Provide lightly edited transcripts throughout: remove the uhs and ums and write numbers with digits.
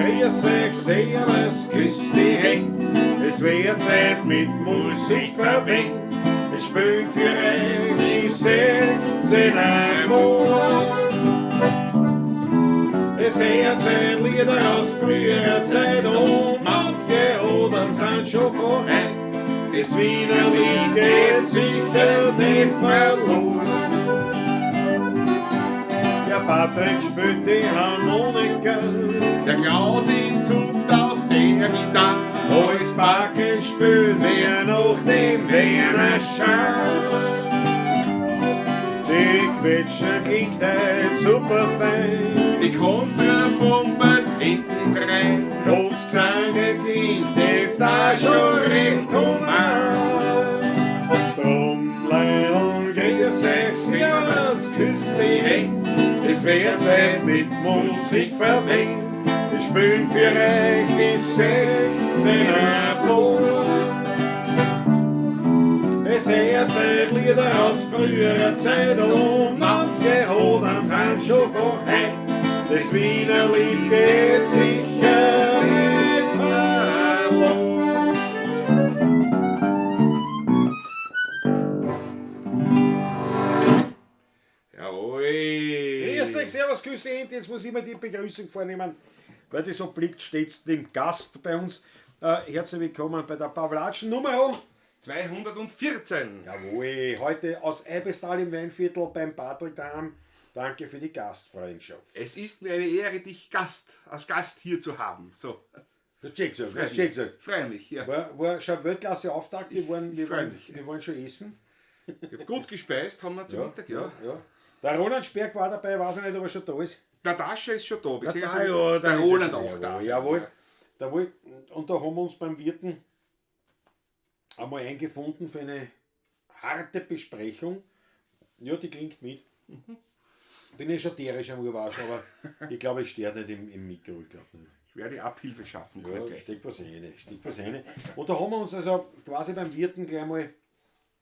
Grüß euch, servus, küss die Händ. Es wird Zeit mit Musik verwendet. Wir spielen für euch die 16 Uhr. Es erzählt Lieder aus früherer Zeit und manche Odern sind schon vorbei. Das Wiener Lied geht sicher nicht verloren. Der Patrick spielt die Harmonika, Der Klaus in zupft auf der Gitarre. Alles Backe spielen wir noch dem Werner Schau. Die Quetsche klingt halt super fein. Die Kontrapumpe hinten rein. Ums Gesang klingt jetzt da schon recht human. Drum, Leidl, grüß euch, servus, küss die Händ. Es wird Zeit mit Musik verwendet. Wir spielen für euch die 16er Blut. Es erzählt Lieder aus früherer Zeit und manche Hodern sind schon vorbei. Das Wiener Lied geht sicher nicht verloren. Jawohl. Grüß dich, servus, grüß dich, Ente. Jetzt muss ich mir die Begrüßung vornehmen, weil das obliegt stets dem Gast bei uns. Herzlich willkommen bei der Pawlatschen Nummer 214. Jawohl, heute aus Eibestal im Weinviertel beim Patrick daheim. Danke für die Gastfreundschaft. Es ist mir eine Ehre, dich als Gast hier zu haben. So, Das ist schön gesagt, das ist schön gesagt. Freue mich, ja. War schon Weltklasse Auftakt, freu mich. wir waren schon essen. Ich hab gut gespeist, haben wir zu Mittag, ja. Ja. Der Roland Sperg war dabei, weiß ich nicht, ob er schon da ist. Der Tascha ist schon da, Ja, beziehungsweise da, ja, der da ist Roland er auch schon. da. Jawohl, jawohl. Jawohl. Und da haben wir uns beim Wirten einmal eingefunden für eine harte Besprechung. Ja, die klingt mit. Bin ich schon tierisch am Urwaschen, aber ich glaube, ich stehe nicht im Mikro, ich glaube nicht. Ich werde Abhilfe schaffen. Ja, gleich. steckt was rein, steckt was rein. Und da haben wir uns also quasi beim Wirten gleich mal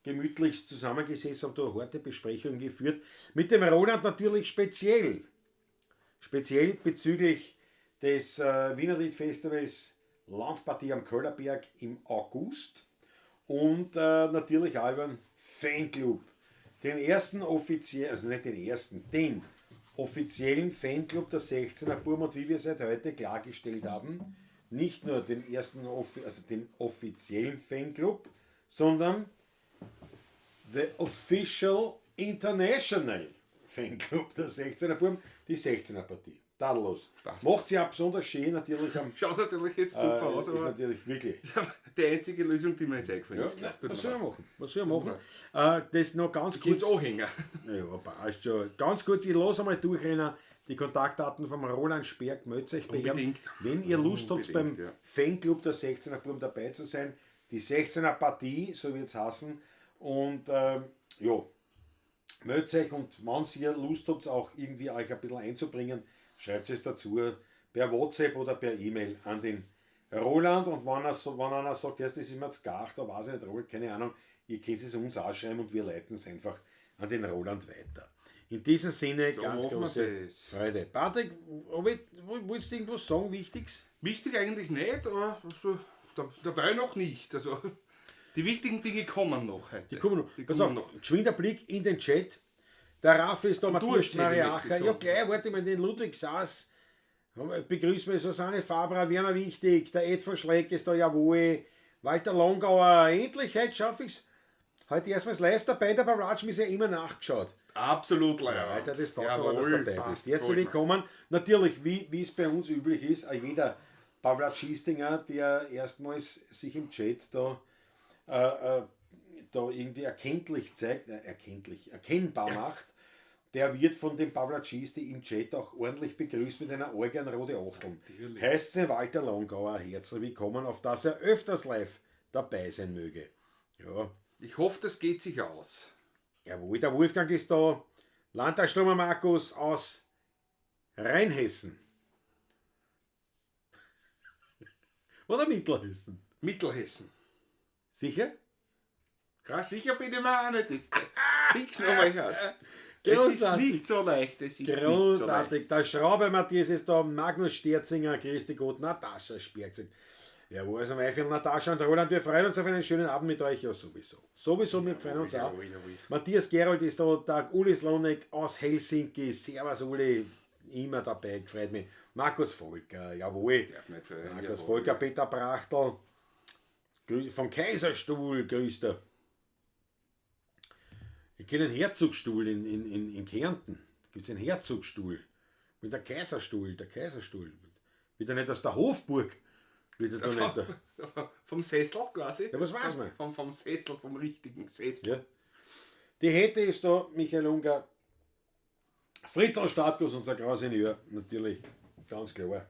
gemütlichst zusammengesessen und da eine harte Besprechung geführt. Mit dem Roland natürlich speziell. Speziell bezüglich des Wienerlied Festivals Landpartie am Köllerberg im August und natürlich auch über den Fanclub. Den ersten offiziellen, also nicht den ersten, den offiziellen Fanclub der 16er Burm und wie wir seit heute klargestellt haben, nicht nur den ersten, also den offiziellen Fanclub, sondern the Official International Fanclub der 16er Burm, die 16er Partie. Tadellos. Passt. Macht sie auch besonders schön natürlich am Schaut natürlich jetzt super aus, ist aber natürlich wirklich. die einzige Lösung, die mir jetzt eingefallen Ja, ist. Klaus, tut was mir soll leid. er machen? Was soll er machen? Das noch ganz Kurz kurz. anhängen. Ja, passt schon. Ganz kurz, ich lasse einmal durchrennen. Die Kontaktdaten vom Roland Sperg, meldet euch bei ihm. Unbedingt. Wenn ihr Lust habt, beim Unbedingt, ja. Fanclub der 16er Burm dabei zu sein, die 16er Partie, so wird's heißen. Und ja, meldet euch und wenn ihr Lust habt, auch irgendwie euch ein bisschen einzubringen, schreibt es dazu per WhatsApp oder per E-Mail an den Roland. Und wenn einer sagt, das ist mir zu gar, da weiß ich nicht, Roland, keine Ahnung, ihr könnt es uns auch schreiben und wir leiten es einfach an den Roland weiter. In diesem Sinne, So ganz machen wir große das. Freude. Patrick, wolltest du irgendwas sagen, Wichtiges? Wichtig eigentlich nicht, aber also, dabei noch nicht. Also, die wichtigen Dinge kommen noch heute. Die kommen noch. Die Pass kommen auf, noch. geschwinder Blick in den Chat. Der Raffi ist da, du Matthias hast die, Mariacher. möchte ich Ja, sagen. gleich, warte mal, den Ludwig Sass. Begrüßen wir Susanne Fabra, Werner Wichtig, der Ed von Schleck ist da, jawohl. Walter Longauer, endlich, heute schaff ich's. Heute erstmals live dabei, der Baratsch ist ja immer nachgeschaut. Absolut, leider. Ja, Walter, das taugt aber, dass du Jawohl, dabei passt, bist. Herzlich freut mich. willkommen. Natürlich, wie es bei uns üblich ist, auch jeder Pawlatschistinger, der erstmals sich im Chat da irgendwie erkenntlich zeigt, erkenntlich, erkennbar macht, der wird von dem Pawlatschisti im Chat auch ordentlich begrüßt mit einer Organ rote Achteln. Natürlich. Heißt sie Walter Longauer, herzlich willkommen, auf dass er öfters live dabei sein möge. Ja. Ich hoffe, das geht sich aus. Jawohl, der Wolfgang ist da. Landtagsstürmer Markus aus Rheinhessen. Oder Mittelhessen? Mittelhessen. Sicher? Ja, sicher bin ich mir auch nicht jetzt. Fix nochmal erst. Es ist Großartig. nicht so leicht. Es ist nicht so leicht. Großartig. Der Schraube Matthias ist da, Magnus Sterzinger, Christi Gott, Natascha Sperg. Jawohl, also mein viel Natascha und Roland, wir freuen uns auf einen schönen Abend mit euch. Ja, sowieso. Sowieso, wir freuen uns auch. Jawohl, jawohl. Matthias Gerold ist da, der Uli Slonek aus Helsinki. Servus Uli, immer dabei, gefreut mich. Markus Volker, jawohl. Darf nicht fehlen, Markus jawohl. Volker, Peter Brachtl, vom Kaiserstuhl, grüßt er. Ich kenne einen Herzogstuhl in Kärnten. Da gibt es einen Herzogstuhl. Mit der Kaiserstuhl, der Kaiserstuhl. Wird er nicht aus der Hofburg? Wird er da nicht da? Vom Sessel quasi. Ja, was weiß man? Vom Sessel, vom richtigen Sessel. Ja. Die Hätte ist da, Michael Unger. Fritzl Startkus, unser Grand natürlich, ganz klar.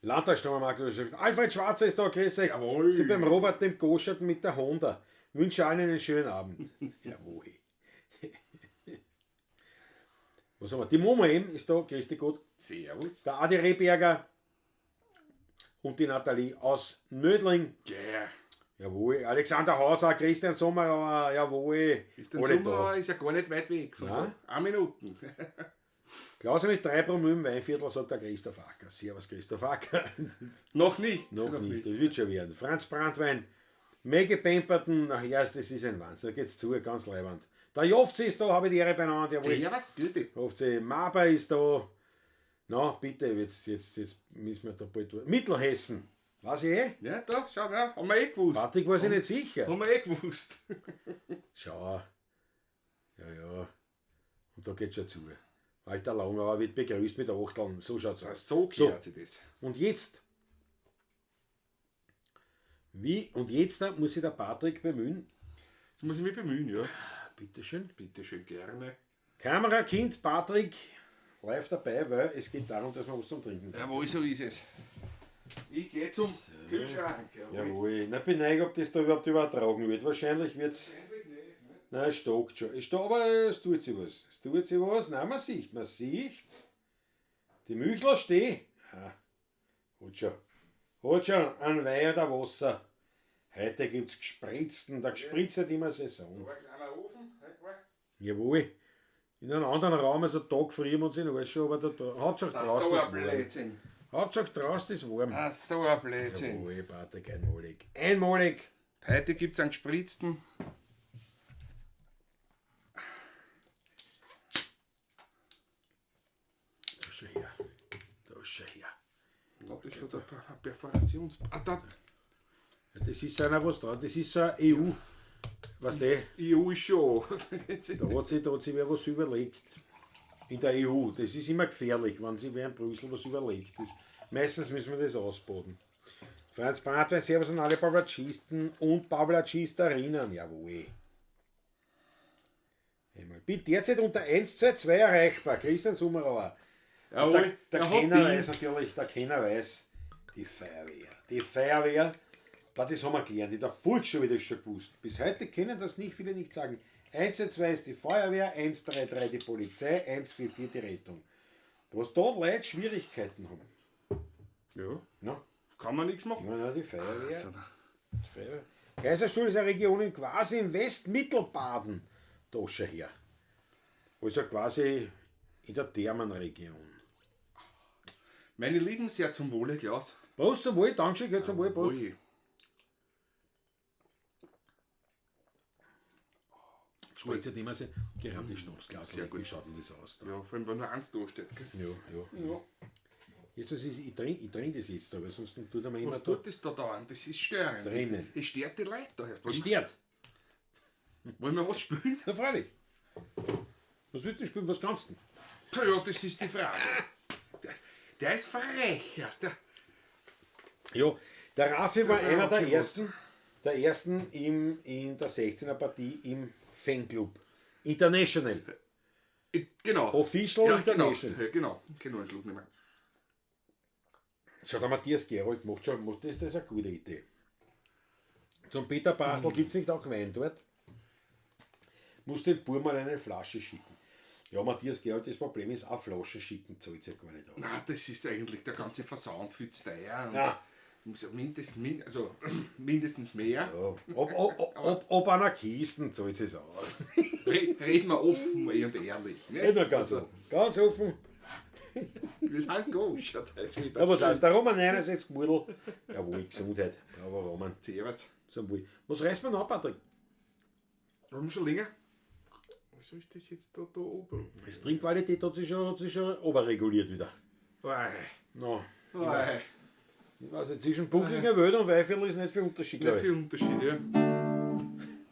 Landtagsstürmer Markus, Alfred Schwarzer ist da, grüß euch. Jawohl. Sind beim Robert dem Goschert mit der Honda. Wünsche allen einen schönen Abend. Jawohl. Was haben wir? Die Momo M ist da, grüß dich Gott. Servus. Der Adi Rehberger und die Nathalie aus Mödling. Yeah. Jawohl. Alexander Hauser, Christian Sommerauer, jawohl. Christian Alle Sommerauer ist ja gar nicht weit weg von Nein. da. 1 Minuten. Klauser mit 3 Promille im Weinviertel, sagt der Christoph Acker. Servus, Christoph Acker. Noch nicht. Noch nicht, das wird schon werden. Franz Brandwein, Maggie Pemberton, ach ja, das ist ein Wahnsinn, da geht's zu, ganz leibend. Der Jofzi ist da, habe ich die Ehre beieinander, jawohl. Servus, grüß dich. Jofzi, Maba ist da. Na, bitte, jetzt müssen wir da bald. Mittelhessen, weiß ich eh? Ja, da, schau, da, haben wir eh gewusst. Patrick war sich nicht sicher. Haben wir eh gewusst. Schau. Ja, ja. Und da geht's schon zu. Walter Langauer wird begrüßt mit Achteln. So schaut's aus. So gehört sich das. Und jetzt? Wie? Und jetzt da muss sich der Patrick bemühen. Jetzt muss ich mich bemühen, ja. Bitte schön. Bitte schön, gerne. Kamerakind Patrick live dabei, weil es geht darum, dass wir was zum Trinken kriegen. Jawohl, so ist es. Ich gehe zum Kühlschrank. Jawohl. Na, bin ich, ob das da überhaupt übertragen wird. Wahrscheinlich wird's. Nein, es stockt schon. Es stockt, aber es tut sich was. Es tut sich was. Nein, man sieht. Man sieht's. Die Müchler stehen. Ah, hat schon. Hat schon ein Wein oder Wasser. Heute gibt's gespritzten. Der gespritzt hat immer Saison. War ein kleiner Ofen. Jawohl. In einem anderen Raum, also Tag frieren wir uns in Arsch, aber da, Hauptsache draußen So ein ist warm. Blödsinn. Hauptsache draußen ist warm. Ah, so ein Blödsinn. Jawohl, Patrick, einmalig. Einmalig. Heute gibt es einen gespritzten. Da schau her. Da schau her. Ja, das hat eine Perforations... Ah, da, Ja, das ist einer was da. Das ist so eine EU. Weißt du, EU ist schon. da hat sich wer was überlegt. In der EU. Das ist immer gefährlich, wenn sich wer in Brüssel was überlegt. Das, meistens müssen wir das ausbaden. Franz Brandwein, Servus an alle Pavlatschisten und Pavlatschisterinnen. Jawohl. Einmal. Bin derzeit unter 122 erreichbar. Christian Summerauer. Jawohl, Der er hat Kenner weiß Dienst. natürlich, der Kenner weiß, die Feuerwehr. Die Feuerwehr, das haben wir gelernt. In der Volksschule habe ich das schon gewusst. Bis heute können das nicht viele nicht sagen. 112 ist die Feuerwehr, 133 die Polizei, 144 die Rettung. Was da Leute Schwierigkeiten haben. Ja, No? kann man nichts machen. Ich meine, die Feuerwehr. Also, da- Die Feuerwehr. Kaiserstuhl ist eine Region in quasi im Westmittelbaden. Da schon her. Also quasi in der Thermenregion. Meine Lieben, sehr zum Wohle, Klaus. Prost zum Wohl, Dankeschön, geht zum Wohl, Prost. Ui. Spritzt halt immer so, gerade die Schnapsglas, Sehr gut. wie schaut denn das aus? Da? Ja, vor allem, wenn nur eins da steht. Gell? Ja, ja. Ja. Jetzt, das ist, ich trink das jetzt da, weil sonst tut er mir immer Was tut das da dauernd? Das ist störend. Drinnen. Es stört die Leute da erst. Es stört. Wollen wir was spielen? Na freilich. Was willst du spielen? Was kannst du denn? Ja, das ist die Frage. Der ist frech. Erst. Der, Ja, der Raffi war Der einer hat der sich ersten, in der 16er Partie im Fanclub. International. genau. Official ja, genau. International. Ja, genau. Genau, einen Schluck nehmen. Schau, der Matthias Gerold macht schon, macht das, das ist eine gute Idee. Zum Peter Bartel gibt es nicht auch Wein dort? Muss dem Bub mal eine Flasche schicken. Ja, Matthias Gerold, das Problem ist, eine Flasche schicken zahlt sich ja gar nicht aus. Nein, das ist eigentlich der ganze Versand viel zu teuer. Und Ja. So mindestens, also, mindestens mehr. Ja. Ob einer Kisten zahlt sich's aus. Reden wir offen und ehrlich. Ne? Reden wir ganz offen. Ganz offen. Wir sind koscher. Ja, was heißt, der Roman 69 Mudel. Jawohl, Gesundheit. Bravo, Roman. Servus. Zum Wohl. Was reißt man noch, Patrick? Wir haben schon länger. Was ist das jetzt da oben? Die Trinkqualität hat sich schon oberreguliert wieder. Oi. No. Oi. Ich weiß nicht, zwischen Bucklinger Welt und Weihviertel ist nicht viel Unterschied, Nicht glaub ich. viel Unterschied, ja.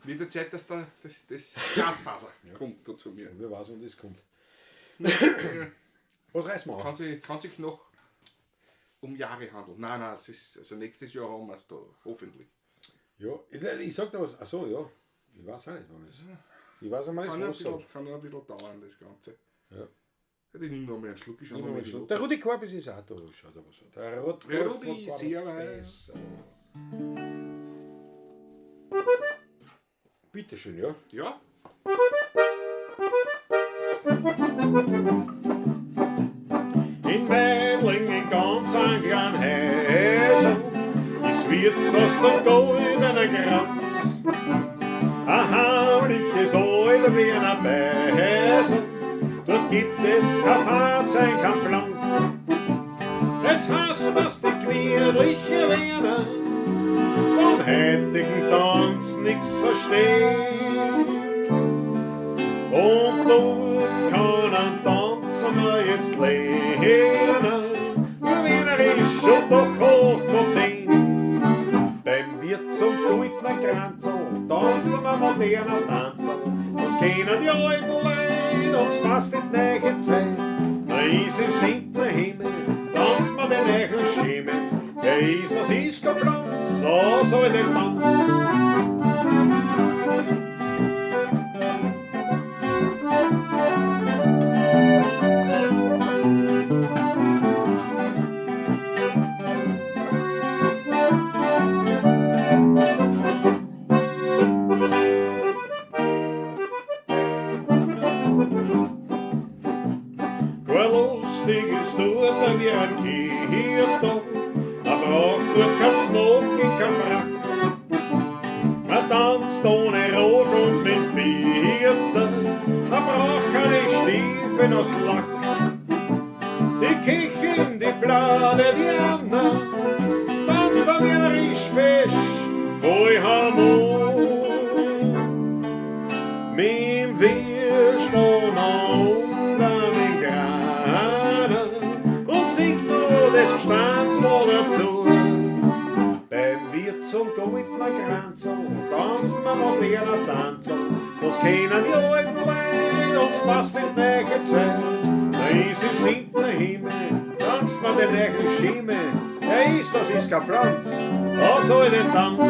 Wieder Zeit, dass das Glasfaser kommt da zu mir. Ja, wer weiß, wann das kommt. Was reißen wir an? Kann sich noch um Jahre handeln. Nein, nein, es ist, also nächstes Jahr haben wir es da, hoffentlich. Ja, ich sag da was. Achso, ja. Ich weiß auch nicht, wann es. Ich weiß auch nicht, Kann was noch sagt. ein bisschen dauern, das Ganze. Ja. Ja, die nehmen noch mal einen Schluck. Ich schau Nimm noch mal mal einen Schluck. die Der Rudi Korbis ist auch da. Schaut aber so. Der Rudi, Der Rudi, servus. Bitte schön, ja. Ja. In Meidling, in ganz ein kleinen Häusl, ist Wirtshaus zum goldenen Kranz. Ein heimliches alter Wiener Beisel, dort gibt es kein Fahrzeug, kein Pflanz. Es heißt, dass die gemütliche Wiener vom heutigen Tanz nix verstehen. Und dort kann ein Tanzen wir jetzt lernen, nur Wiener ist schon doch hochmodern. Beim Wirt zum goldenen Kranzl tanzt man moderner Tanzl. Das kennen die alten Leute, uns passt die neue Zeit. Da ist im siebten Himmel, tanzt man den neuen Schimmel. Der ist, das ist kein Pflanz, so soll der Tanz. Kein lustiges tut er wie ein Kirchtag, man braucht dort kein Smoking, kein Frack. Man tanzt ohne Rock und mit Vierter, man braucht keine Stiefel aus Lack. Die Köchin, die Plade, die Anna, tanzt da wie ein Rischfisch, voll Harmonie. Mit Wirschton unter den Granen und singt nur das Gstanzl dazu. Beim Wirt zum goldenen Kranzl tanzt man moderner Tanzl. Das kennen die alten Leute, uns passt die neue Zeit. Da ist im siebten Himmel, tanzt man den neuen Schimmel. Der ist, das ist kein Pflanz, da soll den Tanz.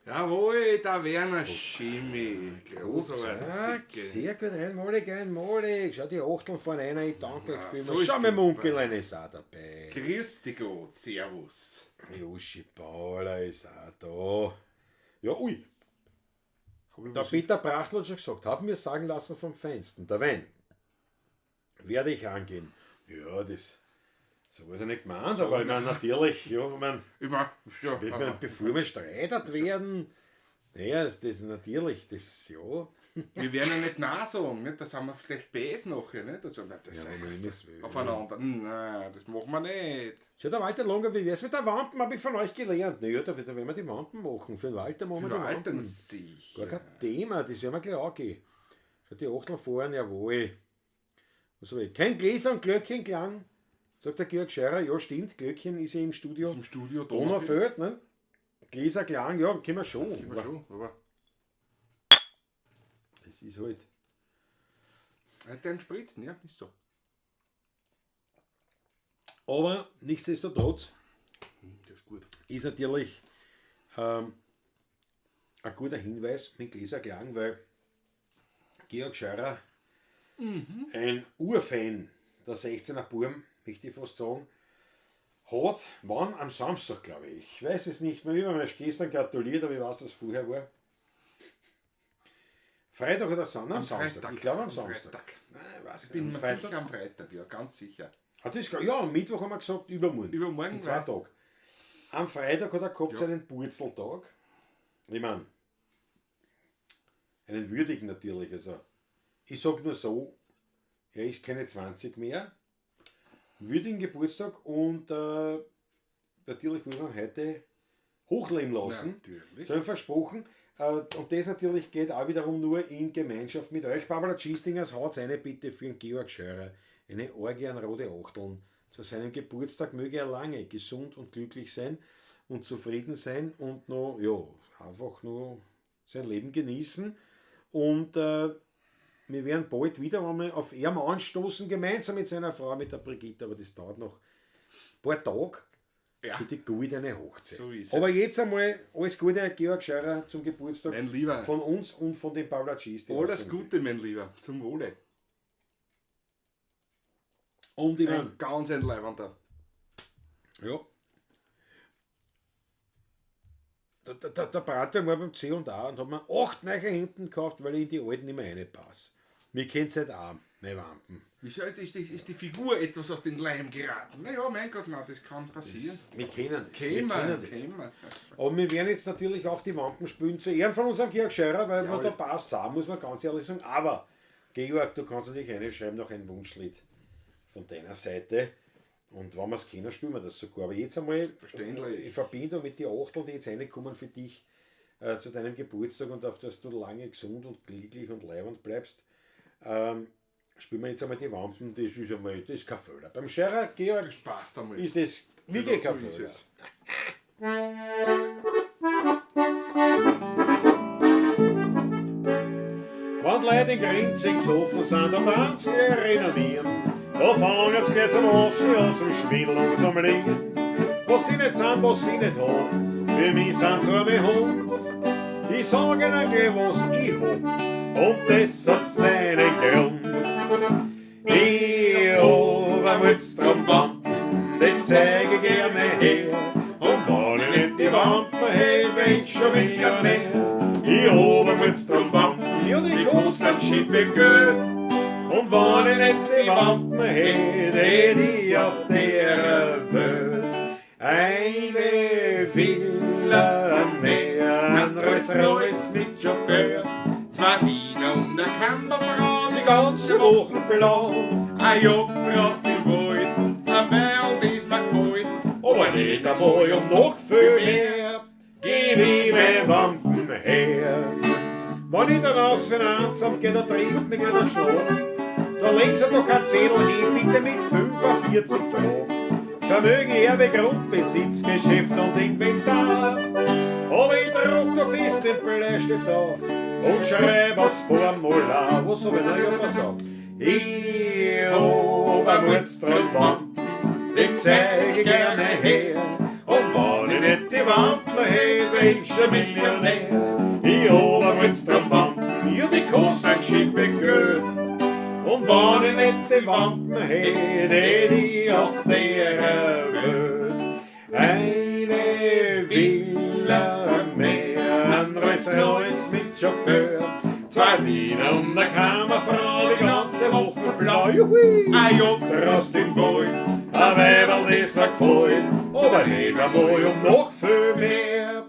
Jawohl, der Werner Schimi. Großartig. Sehr gut, einmalig, einmalig. Schau, die Achteln fahren einer, ich danke euch vielmals. so ist Schau, mein gut. Munkelein ist auch dabei. Grüß dich Gott, servus. Die Uschi Paula ist auch da. Ja, ui. Der Peter Brachtl hat schon gesagt, hab mir sagen lassen vom Feinsten, der Wein. Werde ich angehen. Ja, das, so ist er nicht gemeint, aber ich meine, natürlich, ja, ich meine, Ich mein, ja, wenn wir, bevor wir streitert werden, naja, das ist natürlich, das, ja. Wir werden ja nicht Nein sagen, nicht? Da sind wir vielleicht böse nachher, nicht? Also, nein, das Ja, aber also, wir müssen- aufeinander. Nein, das machen wir nicht. Schau, der Walter Langer, wie wär's mit der Wampen, habe ich von euch gelernt. Naja, da werden wir die Wampen machen. Für den Walter machen wir die Walter Wampen. sicher. Gar kein Thema, das werden wir gleich angehen. Schau, die Achteln fahren, jawohl. Was hab ich? Kein Gläser und Glöckchen klang, sagt der Georg Scheurer. Ja, stimmt, Glöckchen ist ja im Studio. Ist im Studio Donaufeld, ne? Gläserklang, ja, können wir schon. Können wir schon, aber Es ist halt. Heute einen Spritzen, ja, ist so. Aber nichtsdestotrotz Das ist gut. ist natürlich ein guter Hinweis mit Gläserklang, weil Georg Scheurer, ein Urfan der 16er Burm, möchte ich fast sagen, Hat, wann? Am Samstag, glaube ich. Ich weiß es nicht mehr. Ich habe mir erst gestern gratuliert, aber ich weiß, dass es vorher war. Freitag oder Samstag? Am Samstag. Freitag. Ich glaube am Am Samstag. Freitag. Nein, ich weiß Ich bin nicht. mir Am Freitag. sicher am Freitag, ja, ganz sicher. Ah, das, ja, am Mittwoch haben wir gesagt, übermorgen. Übermorgen, In 2 ja. Tagen. Am Freitag hat er gehabt Ja. seinen Purzeltag. Ich meine, einen würdigen natürlich. Also, ich sag nur so, er ist keine 20 mehr. Würdigen Geburtstag und natürlich wollen wir ihn heute hochleben lassen. Natürlich. So haben wir versprochen. Und das natürlich geht auch wiederum nur in Gemeinschaft mit euch. Barbara Gistingers, haut eine bitte für den Georg Scheurer. Eine Orgie an rote Achteln. Zu seinem Geburtstag möge er lange gesund und glücklich sein und zufrieden sein und noch, ja, einfach nur sein Leben genießen. Und wir werden bald wieder einmal auf ihn anstoßen, gemeinsam mit seiner Frau, mit der Brigitte, aber das dauert noch ein paar Tage. Ja. Für die goldene Hochzeit. So ist Aber es. jetzt einmal alles Gute, Georg Scheurer, zum Geburtstag. Mein Lieber. Von uns und von den Paula Cheese. Alles Gute, mein Lieber. Zum Wohle. Und ich mein, Ein ganz ein Leibender. ja. Der Brandwehr war beim C und A und hat mir 8 neue Hemden gekauft, weil ich in die alten nicht mehr reinpasse. Mir kennt's halt auch, meine Wampen. Wieso ist die Figur etwas aus dem Leim geraten? Naja, mein Gott, nein, das kann passieren. Wir kennen das. Wir Käme, kennen das. käme. Aber wir werden jetzt natürlich auch die Wampen spielen, zu Ehren von unserem Georg Scheurer, weil man Jawohl. da passt auch, muss man ganz ehrlich sagen. Aber, Georg, du kannst natürlich reinschreiben, noch ein Wunschlied von deiner Seite. Und wenn wir es kennen, spielen wir das sogar. Aber jetzt einmal Verständlich. in Verbindung mit den Achteln, die jetzt reinkommen für dich zu deinem Geburtstag und auf dass du lange gesund und glücklich und leibend bleibst, spielen wir jetzt einmal die Wampen. Das ist einmal, das ist kein Fehler. Beim Scheurer, Georg, Das passt einmal. ist das wirklich Genau kein so ist Fehler. es. Wenn die Leute in Grinzing besoffen sind, da tanzt gleich renommieren. Da fangen sie gleich zum Aufstehen an, zum Schwindeln und zum Liegen. Was sie nicht sind, was sie nicht haben, für mich sind sie arme Hund. Ich sag ihnen gleich, was ich hab, und das hat seinen Grund. Ich hab einen Holztraumwampen, den zeig ich gerne her. Und wenn ich nicht die Wampen hätt, wär ich schon Millionär. Ich hab einen Holztraumwampen, ja, die kosten ein Schippe Geld. Und wenn ich nicht die Wampen hätt, hätt ich auf der Welt eine Villa am Meer, ein Rolls-Royce mit Chauffeur. 2 Diener und eine Kammerfrau, Die ganze Woche blau, ein Jagdrost im Wald, ein Weil, das mir gefällt. aber nicht einmal und noch viel mehr, gib ich meine Wampen her. Wenn ich dann aufs Finanzamt geh, da trifft mich gleich der Schlag. Da legen sie doch kein Zettel hin, bitte mit 45 Fragen. Vermögen, Erbe, Grundbesitz, Geschäft und Inventar. Aber ich druck da fest den Bleistift auf und schreib aufs Formular. Was hab ich noch? Ja, pass auf. Ich hab ein Mordstromwampen, den zeig ich gerne her. Und wenn ich nicht die Wampen hätt, wär ich schon Millionär. Ich hab ein Mordstromwampen, ja, die kosten ein Schippe Geld. Und wenn ich nicht die Wampen hätt, hätt ich auf der Welt eine Villa am Meer, ein Rolls-Royce mit Chauffeur, 2 Diener und eine Kammerfrau, die ganze Woche blau, juhui. Ein Jagdrost im Wald, ein Weiberl, das mir gefällt, aber nicht einmal und noch viel mehr,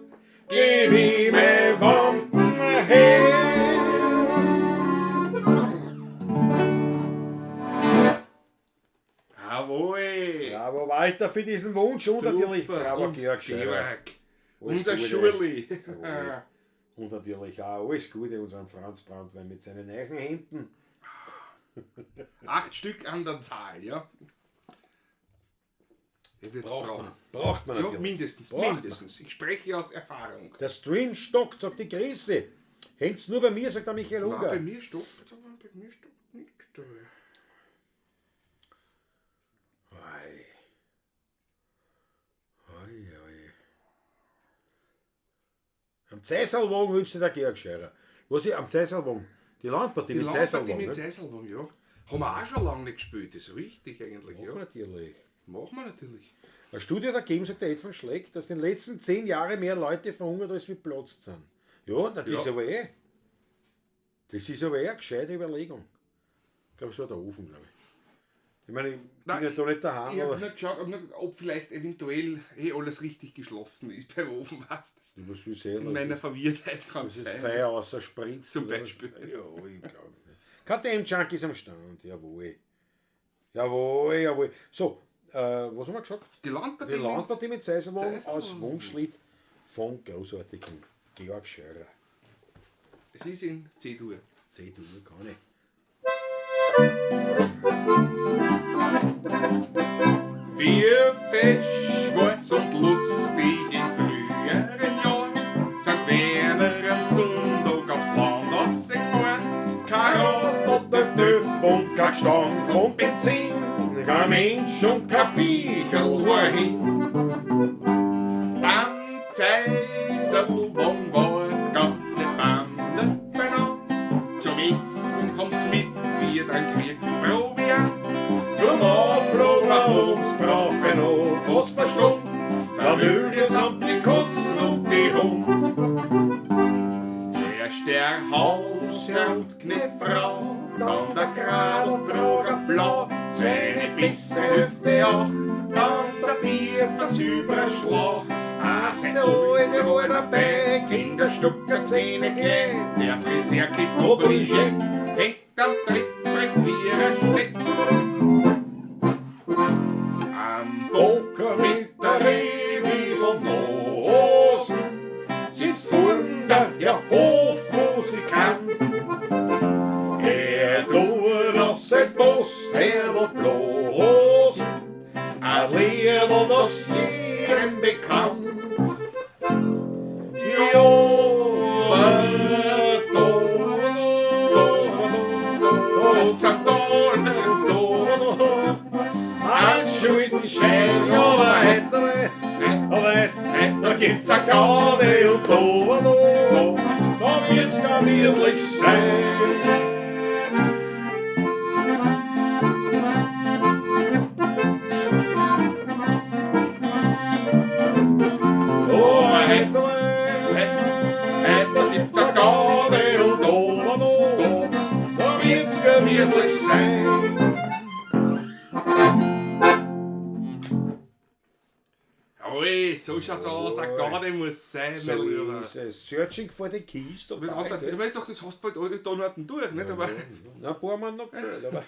geb ich meine Wampen her. Jawohl! Bravo Walter für diesen Wunsch und natürlich Super. bravo Und Georg Scheurer. Georg. Alles Unser Gute. Schurli. Jawohl. Und natürlich auch alles Gute unserem Franz Brandwein mit seinen neuen Hemden. 8 Stück an der Zahl, ja. Der wird's Braucht brauchen. man. Braucht man Ja, natürlich. mindestens, Braucht man. mindestens. Ich spreche aus Erfahrung. Der Stream stockt, sagt die Grüße. Hängt's nur bei mir, sagt der Michael Nein, Unger. bei mir stockt, aber bei mir stockt nichts. Ei. Ei, ei. Am Zeiserlwagen wünscht sich der Georg Scheurer. Was ich am Zeiserlwagen? Die Landpartie Die mit Landpartie Zeiserlwagen. mit ne? Zeiserlwagen, ja. Haben wir auch schon lange nicht gespielt, das ist richtig eigentlich, Auch ja. natürlich. Machen wir natürlich. Eine Studie hat ergeben, sagt der Ed von Schleck, dass in den letzten 10 Jahren mehr Leute verhungert, als mit Platz sind. Ja, das ist aber eh. Das ist aber eh eine gescheite Überlegung. Ich glaube, es war der Ofen, glaube ich. Ich meine, ich bin Nein, ja da nicht daheim, Ich habe aber nur geschaut, ob vielleicht eventuell alles richtig geschlossen ist beim Ofen, weißt du? was will sein, In meiner Verwirrtheit kann das es ist sein. Feuer außer Spritz. Zum oder was. Beispiel. Ja, ich glaube. KTM-Junkies am Stand, jawohl. Jawohl, jawohl. So, was haben wir gesagt? Die Landpartie. Die Landpartie mit Seiserwagen Seiserwagen. aus Wunschlied von großartigen Georg Scheurer. Es ist in C-Dur. C-Dur kann ich. Wir fesch, schwarz und lustig in früheren Jahren sind Werner am Sonntag aufs Land rausgefahren. Kein Auto, Döf, Döf und kein Gestank von Benzin. Kein Mensch und kein Viecherl war hin. Am Zeiserl, war die ganze Bande beieinander. Zum Essen haben's mitgeführt ein Kriegsproviant. Zum Aufladen haben's brauchen noch fast eine Stunde. Familie samt die Katzen und die Hund. Zuerst der Hausherr und Knefrau, dann der Gradeltrager blau, seine bessere Hüfte auch, dann der Bierversuch Schlauch. Asse alte war dabei, Kinderstucker, Zähne gleich. Der Friseur kifft Aubergine, hängt am Trittbrett wie ein Schnitt. Am Bocker mit der Rehwieselnosen sitzt vorn der Herr Hofmusikant. Er tut auf sein Postherdl bloß ein Liedl, das jedem bekannt. Ja, da, da, da, da, da, da, da. Ein Schuldenschein, aber heute, aber heute, da gibt's a Gaude und da, da, da wird's gemütlich sein. Oh, heute, heute, da gibt's a Gaude und da, da, da wird's gemütlich sein. Jawohl, so schaut's aus, eine Garde muss sein, So mein Lieber. ist es. Searching for the Keys. Ich dachte, das hast du bald alle Tonarten durch, nicht? Aber, Na, ein paar haben noch gefehlt, aber,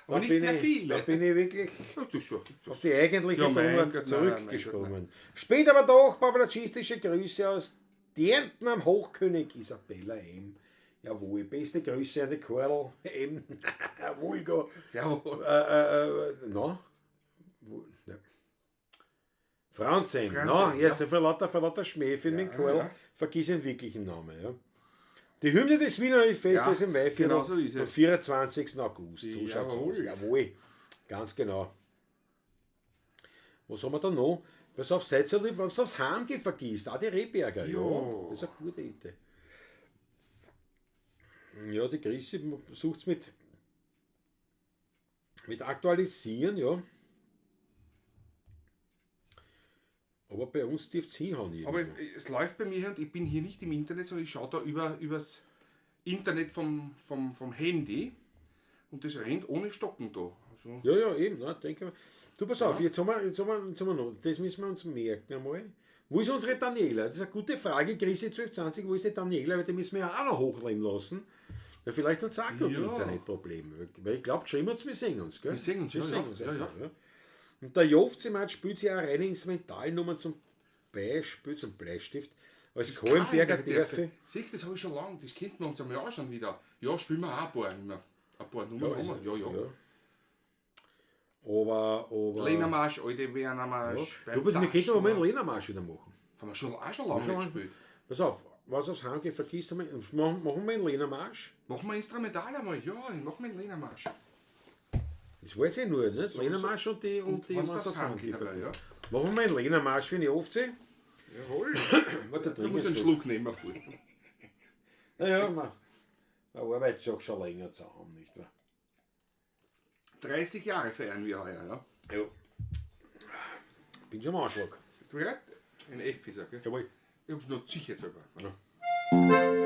aber nicht bin mehr ich, viele. Da bin ich wirklich Ja, das ist schon. auf die eigentliche Ja, mein Tonart Gott, nein, zurückgesprungen. Spät aber doch, babalatschistische Grüße aus Dienten am Hochkönig Isabella M. Jawohl, beste Grüße an die Karl M. Vulgo. Jawohl. Na? Ja. Franz M. Franz Na, M, erst ja. vor lauter Schmäh für den Ja, Karl, ja. vergiss den wirklichen Namen. Ja. Die Hymne des Wiener Festes Ja, im Weihviertel genau so ist es. am 24. August. So schaut's aus. Jawohl. Jawohl, ganz genau. Was haben wir da noch? Pass auf, seid so lieb, wenn du aufs Heimgehen vergisst. Auch die Rehberger. Ja. Ja. das ist eine gute Idee. Ja, die Chrissy sucht's mit Aktualisieren, ja. Aber bei uns dürft's hinhauen. Irgendwo. Aber es läuft bei mir hier und ich bin hier nicht im Internet, sondern ich schaue da übers Internet vom Handy und das rennt ohne Stocken da. Also, Ja, ja, eben, ne, denke mal. Du, pass auf, jetzt haben wir noch, das müssen wir uns merken einmal. Wo ist unsere Daniela? Das ist eine gute Frage, Chrissy 1220, wo ist die Daniela? Weil die müssen wir ja auch noch hochleben lassen. Ja, vielleicht hat sie auch gerade ein Ja. Internetproblem. Weil ich glaube, geschrieben hat's, wir sehen uns, gell? Wir sehen uns, wir ja, sehen ja. uns Ja, einfach, ja. ja. Und der Jofzimat spielt sich auch reine Instrumentalnummern zum Beispiel, zum Bleistift, als Kohlenberger Dörfe. Siehst du, das habe ich schon lange, das kennt man uns einmal auch schon wieder. Ja, spielen wir auch ein paar immer. Ein paar Nummern haben wir. Ja, ja. Aber. Lena-Marsch, alte Werner-Marsch. Ja. Du, wir könnten aber mal einen Lena-Marsch wieder machen. Haben wir schon, auch schon lange Schon nicht gespielt. Pass auf, was aufs Heimgehen vergisst, machen wir einen Lena-Marsch. Machen wir instrumental einmal, ja, machen wir einen Lena-Marsch. Das weiß ich nur, nicht? So, Lena-Marsch und die, und die wenn's was aufs aufs Heimgehen Heimgehen dabei, ja. vergisst. Machen wir einen Lena-Marsch für die OFC. Jawohl. Warte, Du musst einen Schluck nehmen vor. Naja, man arbeitet auch schon länger zusammen, nicht wahr? 30 Jahre feiern wir heuer, ja. Ja. Bin schon am Anschlag. Bist du bereit? Ein F ist er, gell? Jawohl. Ich hab's noch sicher selber. Ja.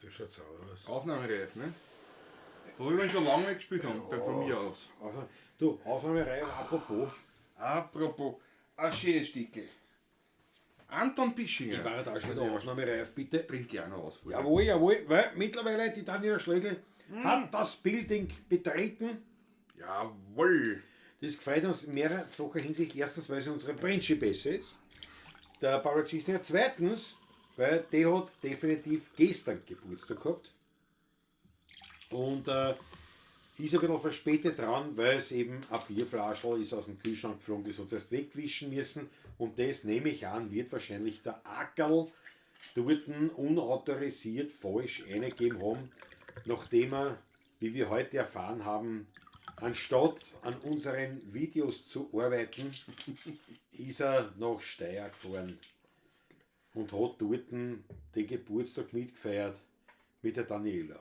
Das schaut sauber aus. Aufnahmereif, ne? Wo wir schon lange nicht gespielt haben, bei mir aus. Du, Aufnahmereihe, apropos. Apropos, ein schönes Stickel. Anton Pischinger. Ich war ja da schon wieder aufnahmereif, bitte. Trink ja auch noch was vorher. Jawohl, jawohl, weil mittlerweile die Daniela Schlögl hat das Building betreten. Jawohl. Das gefällt uns in mehrfacher Hinsicht. Erstens, weil sie unsere Principesse ist. Der Paula Gisner. Zweitens, weil die hat definitiv gestern Geburtstag gehabt. Und ist ein bisschen verspätet dran, weil es eben ein Bierflaschel ist aus dem Kühlschrank geflogen, das hat sie erst wegwischen müssen. Und das, nehme ich an, wird wahrscheinlich der Ackerl dort unautorisiert falsch eingegeben haben, nachdem er, wie wir heute erfahren haben, anstatt an unseren Videos zu arbeiten, ist er nach Steyr gefahren und hat dort den Geburtstag mitgefeiert mit der Daniela.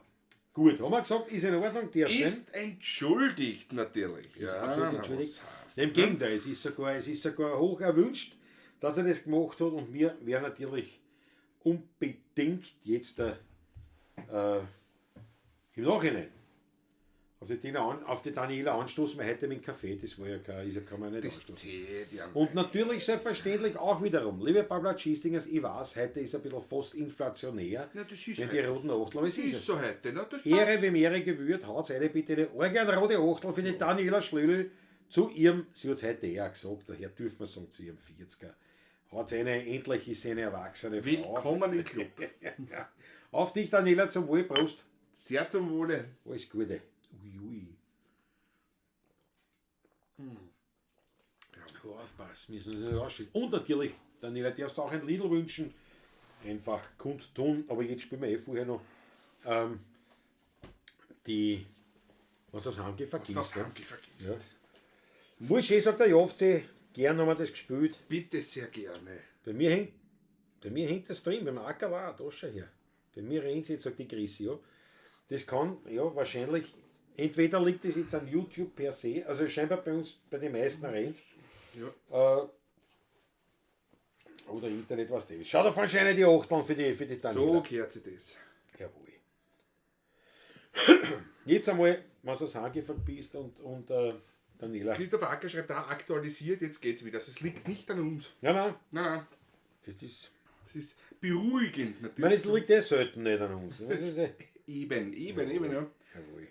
Gut, haben wir gesagt, ist in Ordnung, darf sein. Ist entschuldigt natürlich. Ist Ja, absolut na, entschuldigt. was heißt, Im ne? Gegenteil, es ist sogar hoch erwünscht, dass er das gemacht hat, und wir werden natürlich unbedingt jetzt im Nachhinein auf die Daniela anstoßen, weil heute mit dem Kaffee, das war ja kein, ist ja, kann man ja nicht Das anstoßen. zählt ja. Und natürlich selbstverständlich auch wiederum, liebe Pabla Chistingers, ich weiß, heute ist ein bisschen fast inflationär, Na, das ist wenn die heute. roten Achtel, aber es Das ist ist es. so heute, ne? Das Ehre, passt. wem Ehre gebührt, haut eine bitte eine organ rote Achtel für die Daniela Schlögl zu ihrem, sie hat's heute eher gesagt, daher dürfen wir sagen, zu ihrem 40er. Haut's eine, endlich ist sie eine erwachsene Frau. Willkommen im Club. Ja. Auf dich, Daniela, zum Wohl, Prost. Sehr zum Wohle. Alles Gute. Ui, ui. Ja, aufpassen, müssen wir nicht rausschicken. Und natürlich, Daniela, darfst du auch ein Lidl wünschen. Einfach kundtun, aber jetzt spielen wir eh vorher noch die, was das Hanke vergisst. Das ne? Hanke vergisst. Ja. Voll schön, sagt der Jofzi, Gern haben wir das gespielt. Bitte sehr gerne. Bei mir hängt das drin, beim Acker war da schon her. Bei mir rennt jetzt, sagt die Chrissy, ja. Das kann, ja, wahrscheinlich, entweder liegt das jetzt an YouTube per se, also scheinbar bei uns, bei den meisten rennt's. Ja. Oder Internet, was das ist. Schau da anscheinend die Achteln für die Daniela. So gehört sich das. Jawohl. Jetzt einmal, wenn du das angefangen bist und Daniela. Christopher Acker schreibt da, aktualisiert, jetzt geht's wieder. Also es liegt nicht an uns. Nein, nein. Nein, nein. Das ist, es ist beruhigend natürlich. Ich meine, es liegt eh selten nicht an uns. Eben, ja. Jawohl.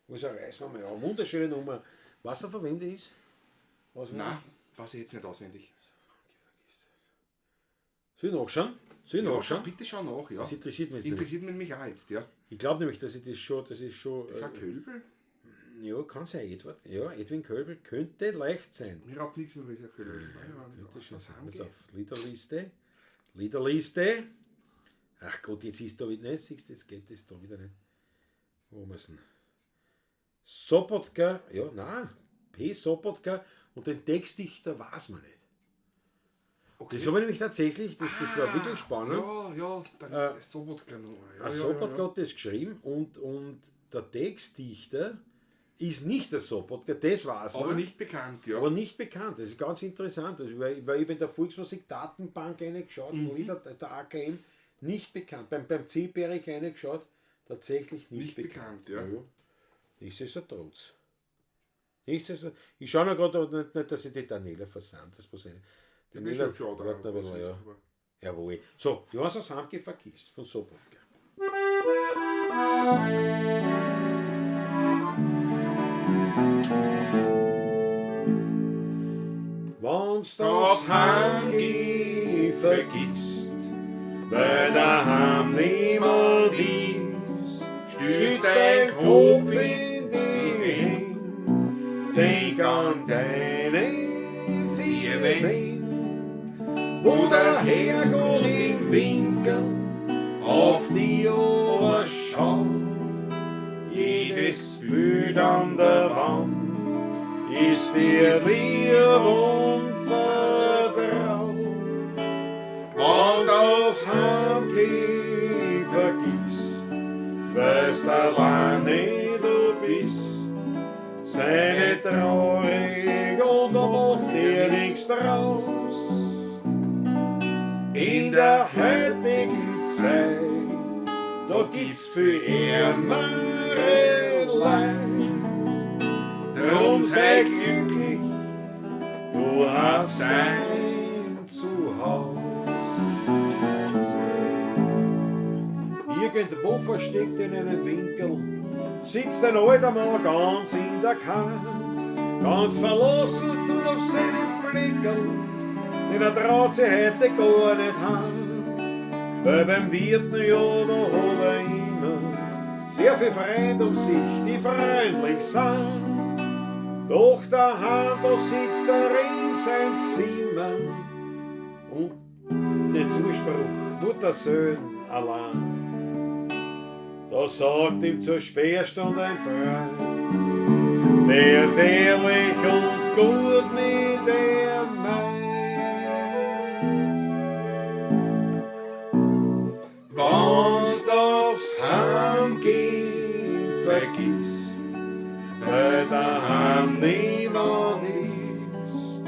Also reißen wir mal an. Wunderschöne Nummer. Was er verwendet ist? Was nein, weiß ich jetzt nicht auswendig. Soll ich nachschauen? Soll ich nachschauen? Bitte schau nach, ja. Das interessiert mich jetzt. Interessiert mich auch jetzt, ja. Ich glaube nämlich, dass ich das schon. Das ist schon. Das ist ein Kölbl? Ja, kann sein, Edward. Ja, Edwin Kölbl könnte leicht sein. Mir raubt nichts mehr, weil es ein Kölbl ist. Könnte schon sein. Pass auf, Liederliste. Liederliste. Ach Gott, jetzt ist da wieder nicht. Siehst du, jetzt geht das da wieder nicht. Wo haben wir es denn? Sobotka, ja, nein, P. Sobotka und den Textdichter weiß man nicht. Okay. Das habe ich nämlich tatsächlich, das war wirklich spannend. Ja, ja, dann ist Sobotka noch. Ja, Sobotka hat das geschrieben und der Textdichter ist nicht der Sobotka, das weiß man. Aber nicht bekannt, ja. Aber nicht bekannt, das ist ganz interessant. Also, weil ich in der Volksmusik-Datenbank reingeschaut, mhm. Lieder der AKM, nicht bekannt. Beim C-Berich reingeschaut, tatsächlich nicht bekannt. Ja. Ja. Nichtsdestotrotz. Ich schaue noch gerade, nicht, dass ich die Daniela versand, das muss ich nicht. Daniela, warte noch ein bisschen, ja. Jawohl. So, du hast das Heimgehen vergisst, von Sobotka. Wenn's das Heimgehen vergisst, weil daheim niemand ist, stützt dein Kopf in die Hände, denk an deine vier Wände, wo der Herrgott im Winkel auf die Ober schaut. Jedes Bild an der Wand ist dir lieb und vertraut. Wenn's aufs Heimgehen vergisst, weil's alleine du bist, sei nicht traurig und mach dir nichts draus. In der heutigen Zeit, da gibt's viel ärmere Leid. Drum sei glücklich, du hast dein Zuhause. Irgendwo versteckt in einem Winkel sitzt ein alter Mann ganz in der Karte, ganz verlassen tut auf seinem Fleckerl, denn er traut sich heute gar nicht heim. Weil beim Wirten, ja, da hat er immer sehr viel Freund um sich, die freundlich sind. Doch daheim, da sitzt er in seinem Zimmer und der Zuspruch, nur der Söhn allein. Da sagt ihm zur Sperrstunde ein Freund, der ist ehrlich und gut mit dem meint. Wenn's das Heimgehen vergisst, weil daheim niemand ist,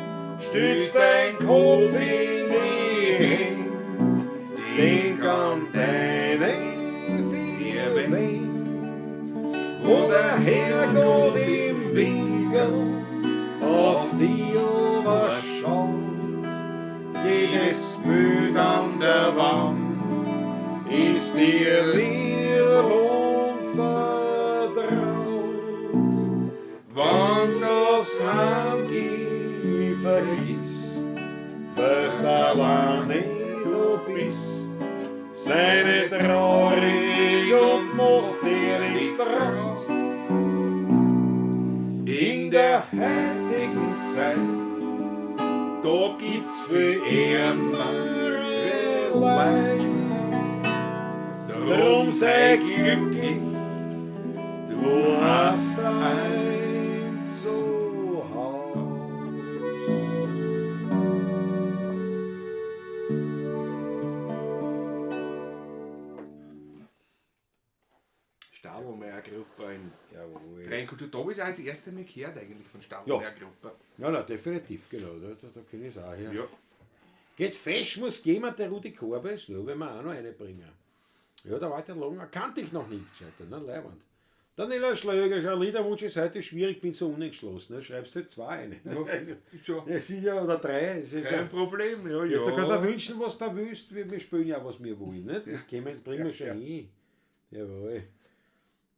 stützt dein Kopf in die Hände, denk an deine vier Wände, wo der Herrgott im Winkel auf die Ober schaut. Jedes Bild an der Wand ist dir lieb und vertraut. Wenn's aufs Heimgehen vergisst, weil's alleine du bist, sei nicht traurig und mach dir nichts draus. In der heutigen Zeit, da gibt's für ärmere Leid. Drum sei glücklich, du hast ein Zuhause. habe ich es auch das erste Mal gehört eigentlich von Stadlberg-Gruppe. Ja, na, definitiv, genau. Da kenne ich es auch her. Ja. Geht fesch, muss gehen, der Rudi Korbes, ja, wenn wir auch noch eine bringen. Ja, der Walter Langer kannte ich noch nicht, scheiter, ne, Leiwand. Daniela Schlöger, schau, Liederwunsch ist heute schwierig, bin so unentschlossen. Ne? Schreibst du halt zwei eine. Ja, ist ja Ja, sicher, oder drei. Ist ja kein schon. Problem, ja, Ja. ja. Du kannst auch wünschen, was du willst. Wir spielen ja, was wir wollen. Ne? Das bringen wir schon ja. hin. Jawohl.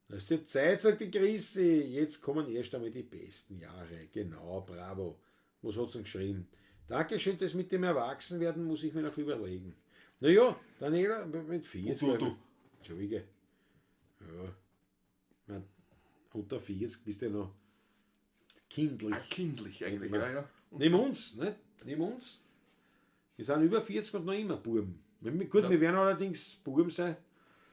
Das ist die Zeit, sagt die Chrissy. Jetzt kommen erst einmal die besten Jahre. Genau, bravo. Was hat's denn geschrieben? Dankeschön, das mit dem Erwachsenwerden muss ich mir noch überlegen. Naja, Daniela, mit 40. Du. Entschuldige. Ja. Ich mein, unter 40 bist du ja noch kindlich. Ah, kindlich eigentlich, Ja. ja, ja. Nimm uns, nicht? Nimm uns. Wir sind über 40 und noch immer Buben. Gut, Ja. wir werden allerdings Buben sein.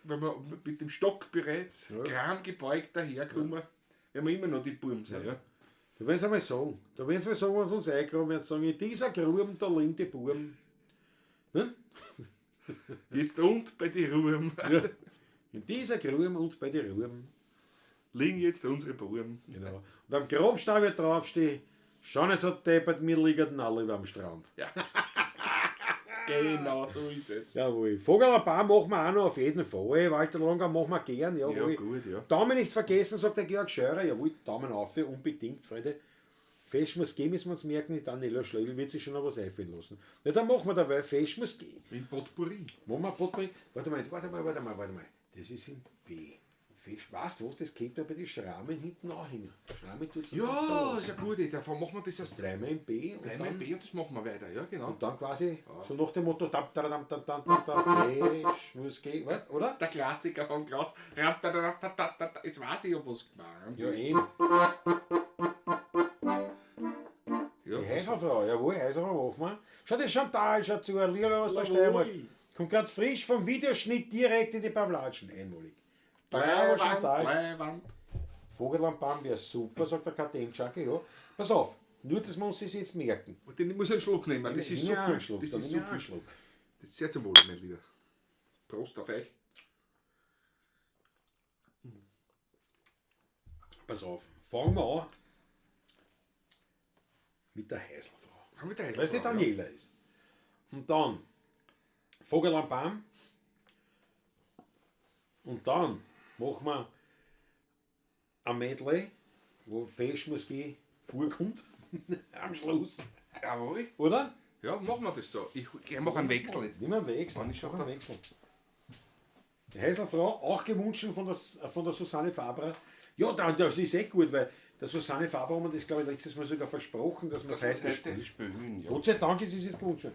Wenn wir mit dem Stock bereits Ja. kram gebeugt daherkommen, werden wir immer noch die Buben sein, ja. Da werden sie einmal sagen, wenn sie uns eingraben, werden sie sagen, in dieser Gruben, da liegen die Buben. Ne? Jetzt und bei den Ruben Ja. In dieser Gruben und bei den Ruben. liegen jetzt unsere Buben. Genau. Und am Grabstein wird draufstehen, schau nicht so deppert, wir liegen alle über am Strand. Ja. Genau, so ist es. Jawohl. Vogel am Baum machen wir auch noch auf jeden Fall. Walter Langer machen wir gern, jawohl. Ja, gut, ja. Daumen nicht vergessen, sagt der Georg Scheurer. Jawohl, Daumen auf, unbedingt, Freunde. Fest muss gehen, müssen wir uns merken, die Daniela Schlögl wird sich schon noch was einfallen lassen. Ja, dann machen wir dabei, Fest muss gehen. In Potpourri. Machen wir Potpourri. Warte mal. Das ist in B. Fest, weißt du was, das könnte man bei den Schrammen hinten anhängen. Schrammen tut's uns Ja, nicht ist ja gut. Davon machen wir das so. erst. Bleiben wir in B und Bleiben wir dann, in B und das machen wir weiter, ja, genau. und dann quasi so nach dem Motto, dam, dam, dam, dam, dam, dam, dam, Fest muss gehen, weißt, oder? Der Klassiker von Klaus. Ram-ta-ta-ta-ta-ta. Jetzt weiß ich, ob was gemeint Ja, ist. eben. Ja, Die Häuserfrau, jawohl, Häuserfrau machen wir. Schau, die Chantal schaut zu, Lila aus der Steiermark. Kommt gerade frisch vom Videoschnitt direkt in die Pavlatschen. Einmalig. Bravo, Chantal. Leiwand. Vogel am Baum wäre super, sagt der KTM-Junkie. Ja. Pass auf, nur, dass wir uns das jetzt merken. Und den muss ich einen Schluck nehmen. Das ist Nimm so einen viel. Schluck, Das dann ist nimm so einen viel. Schluck. Das ist sehr zum Wohl, mein Lieber. Prost auf euch. Pass auf, fangen wir an mit der Häuselfrau. Haben wir da Weil es die Daniela ist. Und dann Vogel am Baum. Und dann machen wir ein Medley, wo Fest muss gehen, vorkommt. Am Schluss. Jawohl. Oder? Ja, machen wir das so. Ich mache einen Wechsel jetzt. Nimm einen Wechsel. Wann ist schon Mach einen da? Wechsel. Die Häuselfrau, auch gewünscht von der Susanne Faber. Ja, das ist eh gut, weil der Susanne Faber haben wir das, glaube ich, letztes Mal sogar versprochen, dass wir es heute spielen. spielen, ja. Gott sei Dank ist es jetzt gewünscht.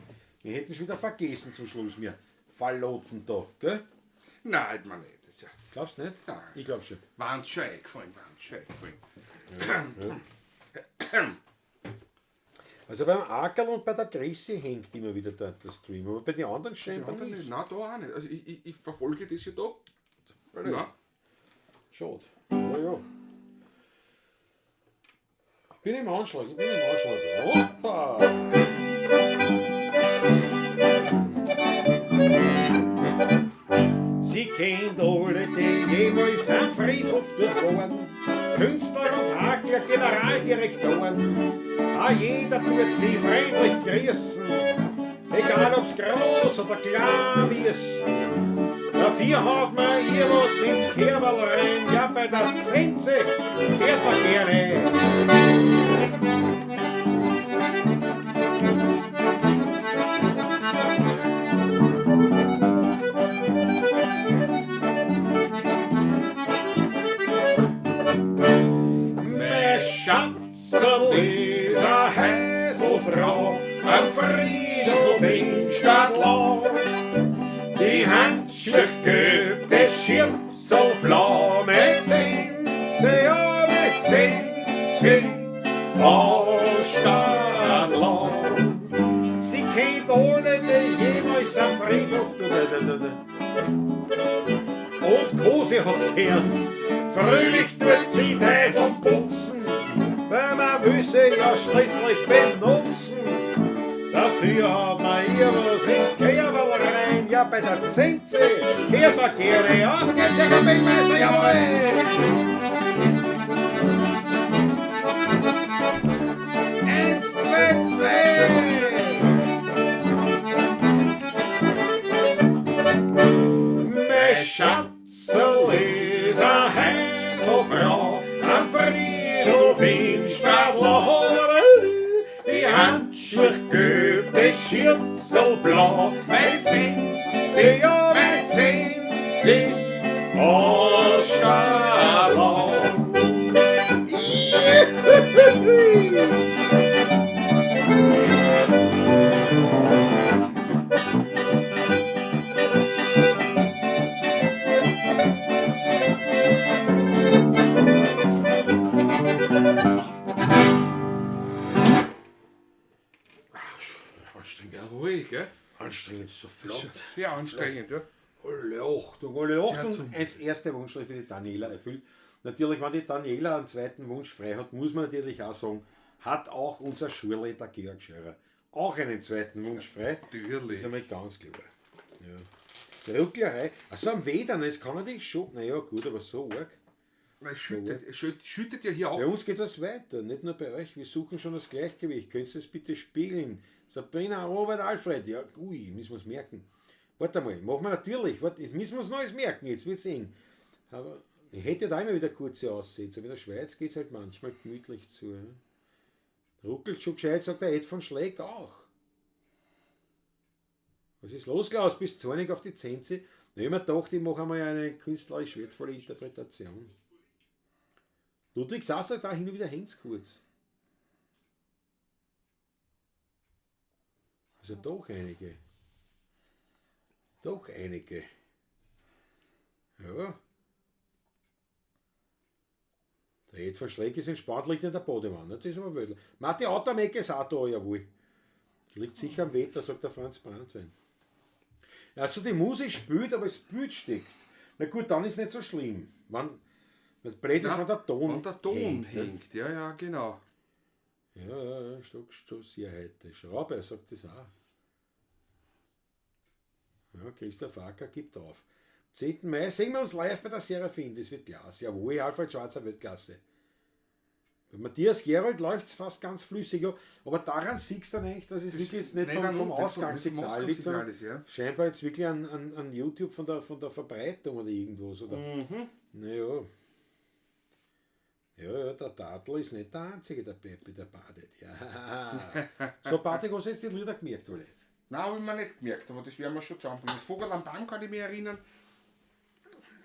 Wir hätten schon wieder vergessen zum Schluss, wir Falloten da, gell? Nein, man nicht. Das ist ja Glaubst du nicht? Nein. Ich glaub schon. Waren schon eingefallen, waren schon eingefallen. Also beim Ackerl und bei der Chrissy hängt immer wieder der Stream, aber bei den anderen Die scheinbar anderen nicht. nicht. Nein, da auch nicht. Also ich verfolge das ja da. Nein. Schade. Ja, ja. Ich bin im Anschlag, ich bin im Anschlag. Hoppa! Sie kennt alle, die jemals am Friedhof dort waren. Künstler und Hakler, Generaldirektoren. Ah, jeder tut sie freundlich grüßen, egal ob's groß oder klein ist. Dafür hat man ihr was ins Kerberl rein, ja bei der Zenze hört man gerne. Mein Schatzerl ist a Häselfrau am Friedhof in Stadtlau. Die Handschuhe gelb, das Schirmsel blau, mit Zenze, ja, mit Zenze aus Stadtlau. Sie kennt alle, die jemals am Friedhof. Und Kose hat's gehört. Fröhlich tut sie Häusl putzen, weil man will sie ja schließlich benutzen. Dafür hat man ihr was ins Kerberl rein, ja bei der Zenze kehrt man gerne. Auf geht's, Herr Kapellmeister, jawohl! Eins, zwei, zwei. Mein Schatzel ist eine Häuselfrau am Friedhof in Stadlau. Die Handschuhe gelb, das Schürzel blau. Mein Senzi, ja, mein Senzi aus Stadlau. Anstrengend. Jawohl, gell? Anstrengend, so flott. Sehr anstrengend, ja. Alle Achtung, alle Achtung. zum- Als erster Wunsch für die Daniela erfüllt. Natürlich, wenn die Daniela einen zweiten Wunsch frei hat, muss man natürlich auch sagen, hat auch unser Schulleiter Georg Scheurer auch einen zweiten Wunsch frei. Das Natürlich. ist einmal ganz klar. Ja. Die Rucklerei. Also am Wedern, es kann natürlich schon. Naja, gut, aber so arg. Weil es schüttet ja hier auch. Bei uns geht das weiter, nicht nur bei euch. Wir suchen schon das Gleichgewicht. Könntest du das bitte spiegeln? Sabrina, Robert, Alfred. Ja, ui, müssen wir es merken. Warte mal, machen wir natürlich. Warte, müssen wir uns Neues merken, jetzt wird's eng. Aber ich hätte da immer wieder kurze Aussätze. Aber in der Schweiz geht es halt manchmal gemütlich zu. Ja. Ruckelt schon gescheit, sagt der Ed von Schleck auch. Was ist los, Klaus? Bist zornig auf die Zenzi? Na, ich hab mir gedacht, ich mache einmal eine künstlerisch wertvolle Interpretation. Ludwig saß halt da hin und wieder hängt's kurz. Also doch einige. Doch einige. Ja. Der Ed von Schleck ist entspannt, liegt in der Badewanne. Das ist aber Wödel. Marti Autamecke ist auch da, jawohl. Liegt sicher am Wetter, sagt der Franz Brandwein. Also die Musik spielt, aber das Bild steckt. Na gut, dann ist nicht so schlimm. Wenn, das blöd ist, Ja, wenn der Ton Wenn der Ton hängt, ne? hängt, ja, ja, genau. Ja, ja, ja, stock, schon sehr heute. Schraube sagt das auch. Ja, Christoph Acker gibt auf. 10. Mai sehen wir uns live bei der Seraphin, das wird klasse. Jawohl, Alfred Schwarzer Weltklasse. Bei Matthias Gerold läuft es fast ganz flüssig, ja. Aber daran siehst du dann eigentlich, dass es Das wirklich jetzt nicht nicht vom vom Ausgangssignal liegt, sondern Ausgangssignal ist, ja. scheinbar jetzt wirklich an YouTube von der Verbreitung oder irgendwas. Oder? Mhm. Naja. Ja, ja, der Tadl ist nicht der Einzige, der Peppi, der badet. Ja. So, Patrick, hast du jetzt die Lieder gemerkt, alle? Nein, habe ich mir nicht gemerkt, aber das werden wir schon zusammenbringen. Das Vogel am Baum kann ich mich erinnern.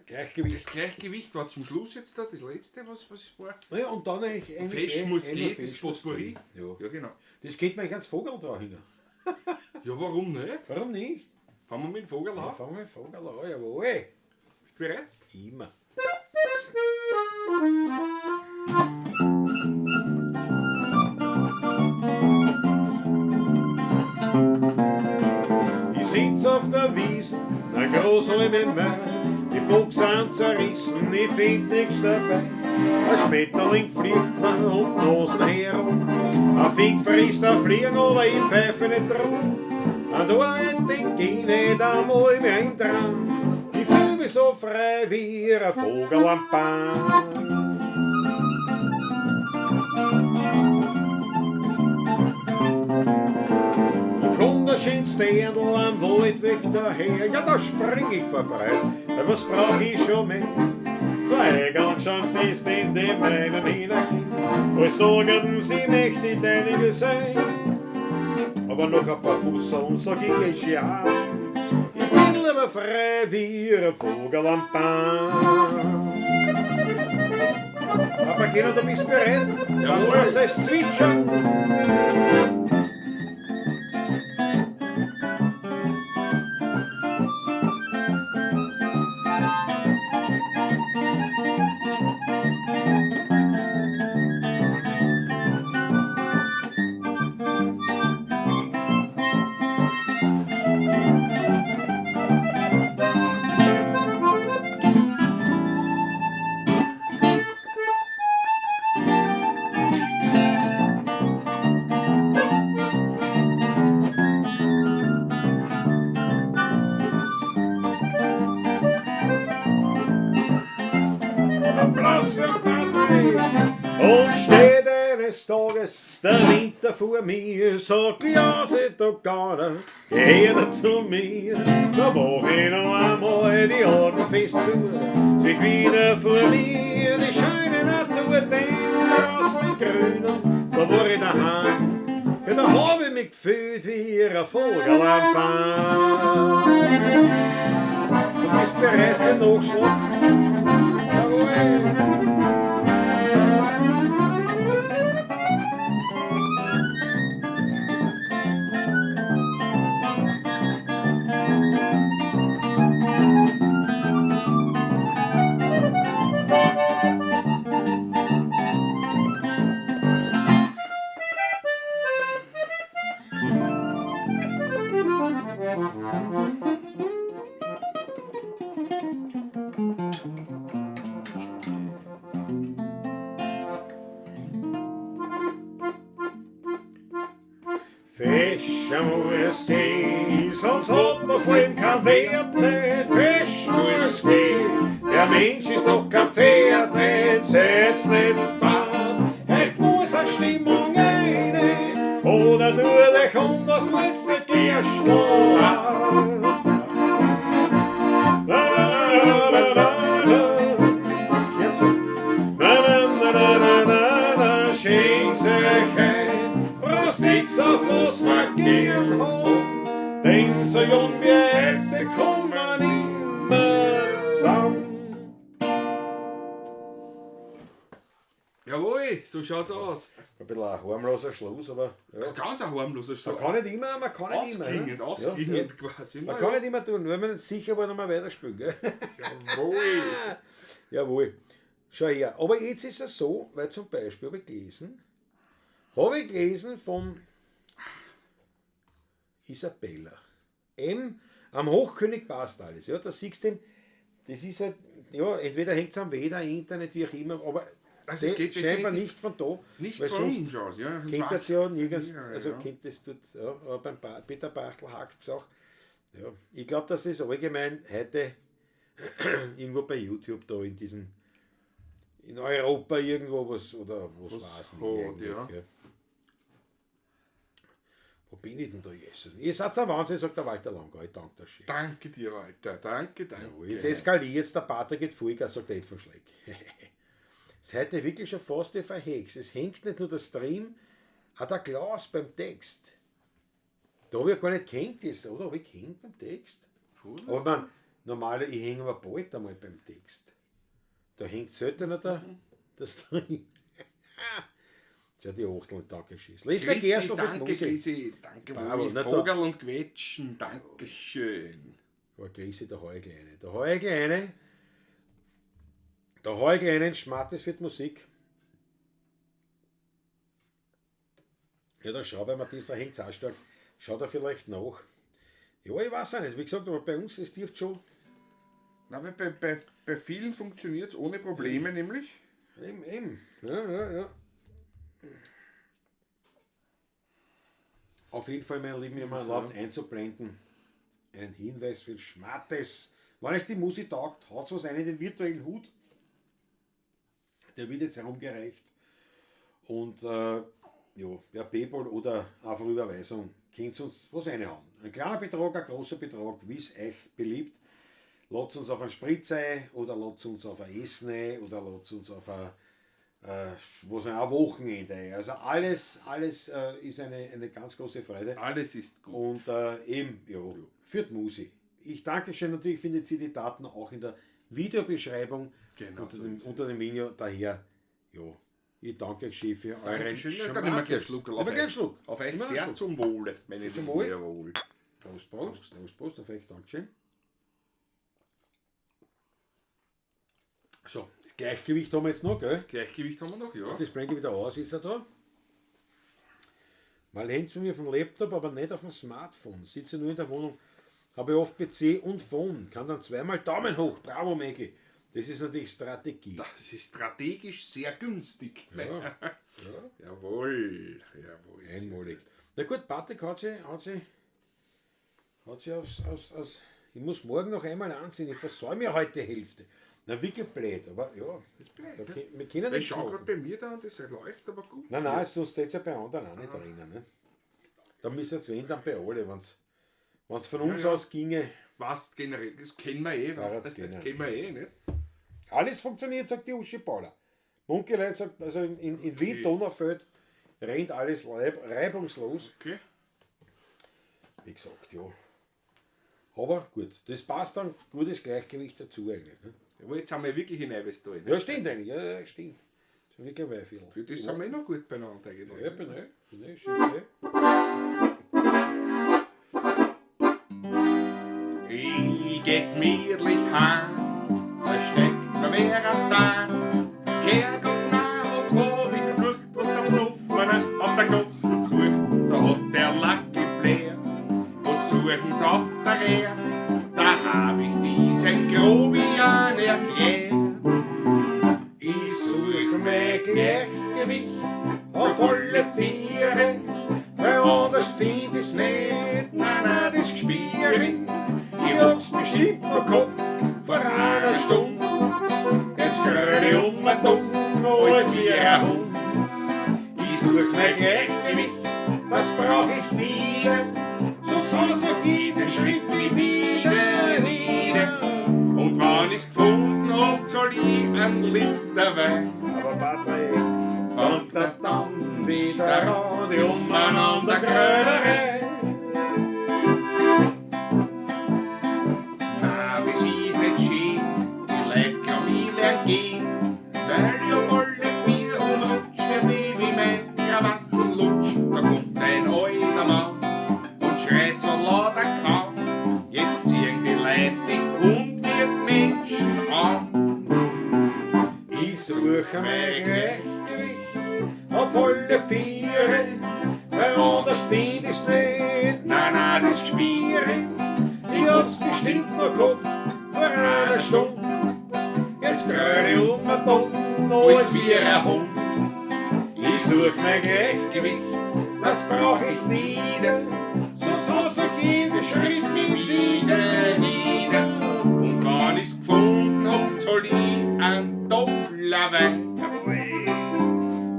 Gleichgewicht. Das Gleichgewicht war zum Schluss jetzt da, das letzte, was war. Naja, und dann eigentlich Fesch muss einmal gehen, das Fesch muss Potpourri. gehen. Ja. Ja, genau. Das geht mir eigentlich ans Vogel drauf hin. Ja, warum nicht? Warum nicht? Fangen wir mit dem Vogel Ja, an. fangen wir mit dem Vogel an, jawohl. Bist du bereit? Immer. Ich sitz auf der Wiese, ein Großalm im Mai, die Buchsen zerrissen, ich find nix dabei. Ein Schmetterling fliegt mir um die Nosen herum, ein Fink frisst ein Fliegen, aber ich pfeife nicht drum. Und da denk ich nicht einmal mehr dran, ich fühl mich so frei wie ein Vogel am Baum. Kommt der schönste Dirndl am Waldweg daher, ja, da spring ich vor Freude, was brauch ich schon mehr? Zwei ganz schon fest in die meinen hinein, alles sagen, sie möchte die deinige sein. Aber noch ein paar Busseln, sag ich, ist ja. Ich bin lieber frei wie ein Vogel am Baum. Aber Geno, du bist bereit? Dann Jawohl. lass es zwitschern. ist der Winter vor mir, so Klause da gar geh er zu mir. Da mach ich noch einmal die Augen fest zu, sich wieder vor mir die schöne Natur, den draußen Grünen, da war ich daheim. Ja, da hab ich mich gefühlt wie ein Vogel am Baum. Du bist bereit für den Nachschlag? Jawohl! Fischer muss gehen, sonst hat das Leben keinen Wert nicht. Fisch muss gehen, der Mensch ist doch kein Pferd nicht. Seid's nicht fad, heut muss eine Stimmung rein, oder du dich um das letzte Gerstl an. Na, na, na, na, na, na. Das gehört so. Na, na, na, na, na, na, na, schenkt's euch ein, brauchst nix auf was wir gern haben, denn so jung wie heute kommen immer zusammen. Jawohl, so schaut's aus. Ein bisschen ein harmloser Schluss, aber ja. Das ist ganz ein harmloser Schluss. Man kann nicht immer, man kann nicht immer. Ausklingend, ne? ausklingend Ja, quasi. ja. Man kann nicht immer tun, wenn man nicht sicher war, noch mal weiterspielen. Gell? Jawohl. Jawohl. Schau her. Aber jetzt ist es so, weil zum Beispiel habe ich gelesen von Isabella M. Am Hochkönig passt alles. Ja, da siehst du den, das ist halt, ja, entweder hängt es am Wetter, Internet, wie auch immer, aber Also es geht scheinbar definitiv nicht von da. Nicht weil von sonst uns aus, ja. Sonst Kennt weiß das ja nirgends, Ja, also ja. kennt das dort, ja, aber beim Peter Bachtl hakt es auch. Ja, ich glaube, dass das allgemein heute irgendwo bei YouTube da in diesen, in Europa irgendwo was, oder was, Was weiß nicht hat, eigentlich, ja. gell. Wo bin ich denn da jetzt? Ihr seid ein Wahnsinn, sagt der Walter Langau, ich danke dir schön. Danke dir, Walter. Danke, danke. Jawohl, jetzt eskaliert der Pater geht Vollgas, sagt der Ed von Schleck. Es ist heute wirklich schon fast wie verhext. Es hängt nicht nur der Stream, auch der Klaus beim Text. Da habe ich ja gar nicht gehängt, das, oder? Habe ich gehängt beim Text? Cool. Aber man, normal, ich hänge aber bald einmal beim Text. Da hängt seltener der Stream. Tja, die Achteln, danke schön. Lest der Chrissy, Gerstl für die danke, Musik. Chrissy, danke, Bravo, Wohl. na da- Vogel und Quetschen, danke schön. Oh, Grüße, der Heukleine. Der Heukleine, der Heukleine Schmattes für die Musik. Ja, dann schau bei Matthias, da hängt's auch stark. Schau da vielleicht nach. Ja, ich weiß auch nicht. Wie gesagt, aber bei uns, es dürfte schon. Na, weil bei vielen funktioniert es ohne Probleme, nämlich. Eben, eben. Ja, ja, ja. Auf jeden Fall, meine Lieben, ich habe mir erlaubt einzublenden. Einen Hinweis für Schmattes. Wenn euch die Musik taugt, haut was ein in den virtuellen Hut. Der wird jetzt herumgereicht. Und ja, per PayPal oder einfach Überweisung könnt ihr uns was reinhauen. Ein kleiner Betrag, ein großer Betrag, wie es euch beliebt. Lasst uns auf einen Spritz ein oder lasst uns auf ein Essen ein oder lasst uns auf ein was ein Wochenende ein. Also alles ist eine ganz große Freude. Alles ist gut. Und eben, ja, für die Musik. Ich danke schön, natürlich findet ihr die Daten auch in der Videobeschreibung Genau, so ist es. unter dem Video. Daher, ja, ich danke euch schön für euren Dankeschön. Ja, dann nehmen wir gleich einen Schluck. Nehmen wir gleich einen Schluck. Auf euch Nehmen wir einen sehr Schluck. zum Wohle, meine Zum Lieben. Wohl. Jawohl. Prost, Prost, Prost, Prost, auf euch, Dankeschön. So, das Gleichgewicht haben wir jetzt noch, gell? Gleichgewicht haben wir noch, ja. Das blende ich wieder aus, ist er da. Mal hängt zu mir vom Laptop, aber nicht auf dem Smartphone. Sitze nur in der Wohnung, habe oft PC und Phone. Kann dann zweimal Daumen hoch. Bravo, Maggie. Das ist natürlich Strategie. Das ist strategisch sehr günstig. Ja. Ja. Jawohl, jawohl. Einmalig. Na gut, Patrick hat sie aus, ich muss morgen noch einmal ansehen, ich versäume ja heute die Hälfte. Na, wirklich blöd, aber ja. Das ist blöd, Da, ne? wir können Ich nichts schau machen. gerade bei mir da und das läuft aber gut. Nein, nein, sonst steht es ja bei anderen auch nicht drinnen. Ne? Da müssen jetzt wenn dann bei alle, wenn es von uns ja. aus ginge. Was generell, das kennen wir eh, Ja, das das kennen wir. kennen wir eh, nicht? Alles funktioniert, sagt die Uschi Paula. Munkeleit sagt, also in Wien, Donaufeld, rennt alles reibungslos. Okay. Wie gesagt, ja. Aber gut, das passt dann, gutes Gleichgewicht dazu eigentlich. Ne? Aber jetzt haben wir wirklich in Eibestal. Ne? Ja, stimmt eigentlich, ja, ja, stimmt. Das ist wirklich ein Viertel. Für das sind wir eh noch gut beieinander eigentlich. Ja, bin ich. Bin ich, Ich geh gemütlich heim, da steckt mir wer am Tag. Herrgott, nein, was hab ich geflucht, was am Soffenen auf der Gossen sucht. Da hat der Lucky Blair, was suchen's auf der Erde? Da hab ich diesen Grobian erklärt. Ich such mein Gleichgewicht auf alle Viere, weil anders find ich's nicht, nein, nein, das Gspiere. Ich hab's bestimmt noch gehabt vor einer Stunde. Jetzt gröl ich um und um, alles wie ein Hund. Ich such mein Gleichgewicht, das brauch ich wieder, sonst hat's auch jeden Schritt nie wieder nieder. Und wenn ich's gefunden hab, zahl ich einen Liter Wein. Aber Patrick, fangt er dann wieder an, die umeinander Grölerei. Na, das ist nicht schön, die Leute glauben, ich lern gehen, weil ich auf alle vier umrutsch, wer will, wie mein Krawatten lutsch. Da kommt ein alter Mann und schreit so laut er kann. Jetzt ziehen die Leute die und wird Menschen an. Ich suche mein Gleichgewicht auf alle Viere, weil anders find ich's nicht, nein, nein, das Gspiere. Ich hab's bestimmt noch gehabt vor einer Stunde. Jetzt gröl ich um und um, alles wie ein Hund. Ich such mein Gleichgewicht, das brauch ich wieder, sonst hat's auch jeden Schritt mich wieder nieder. Und wenn ich's gefunden hab, zahl ich einen Doppler Wein.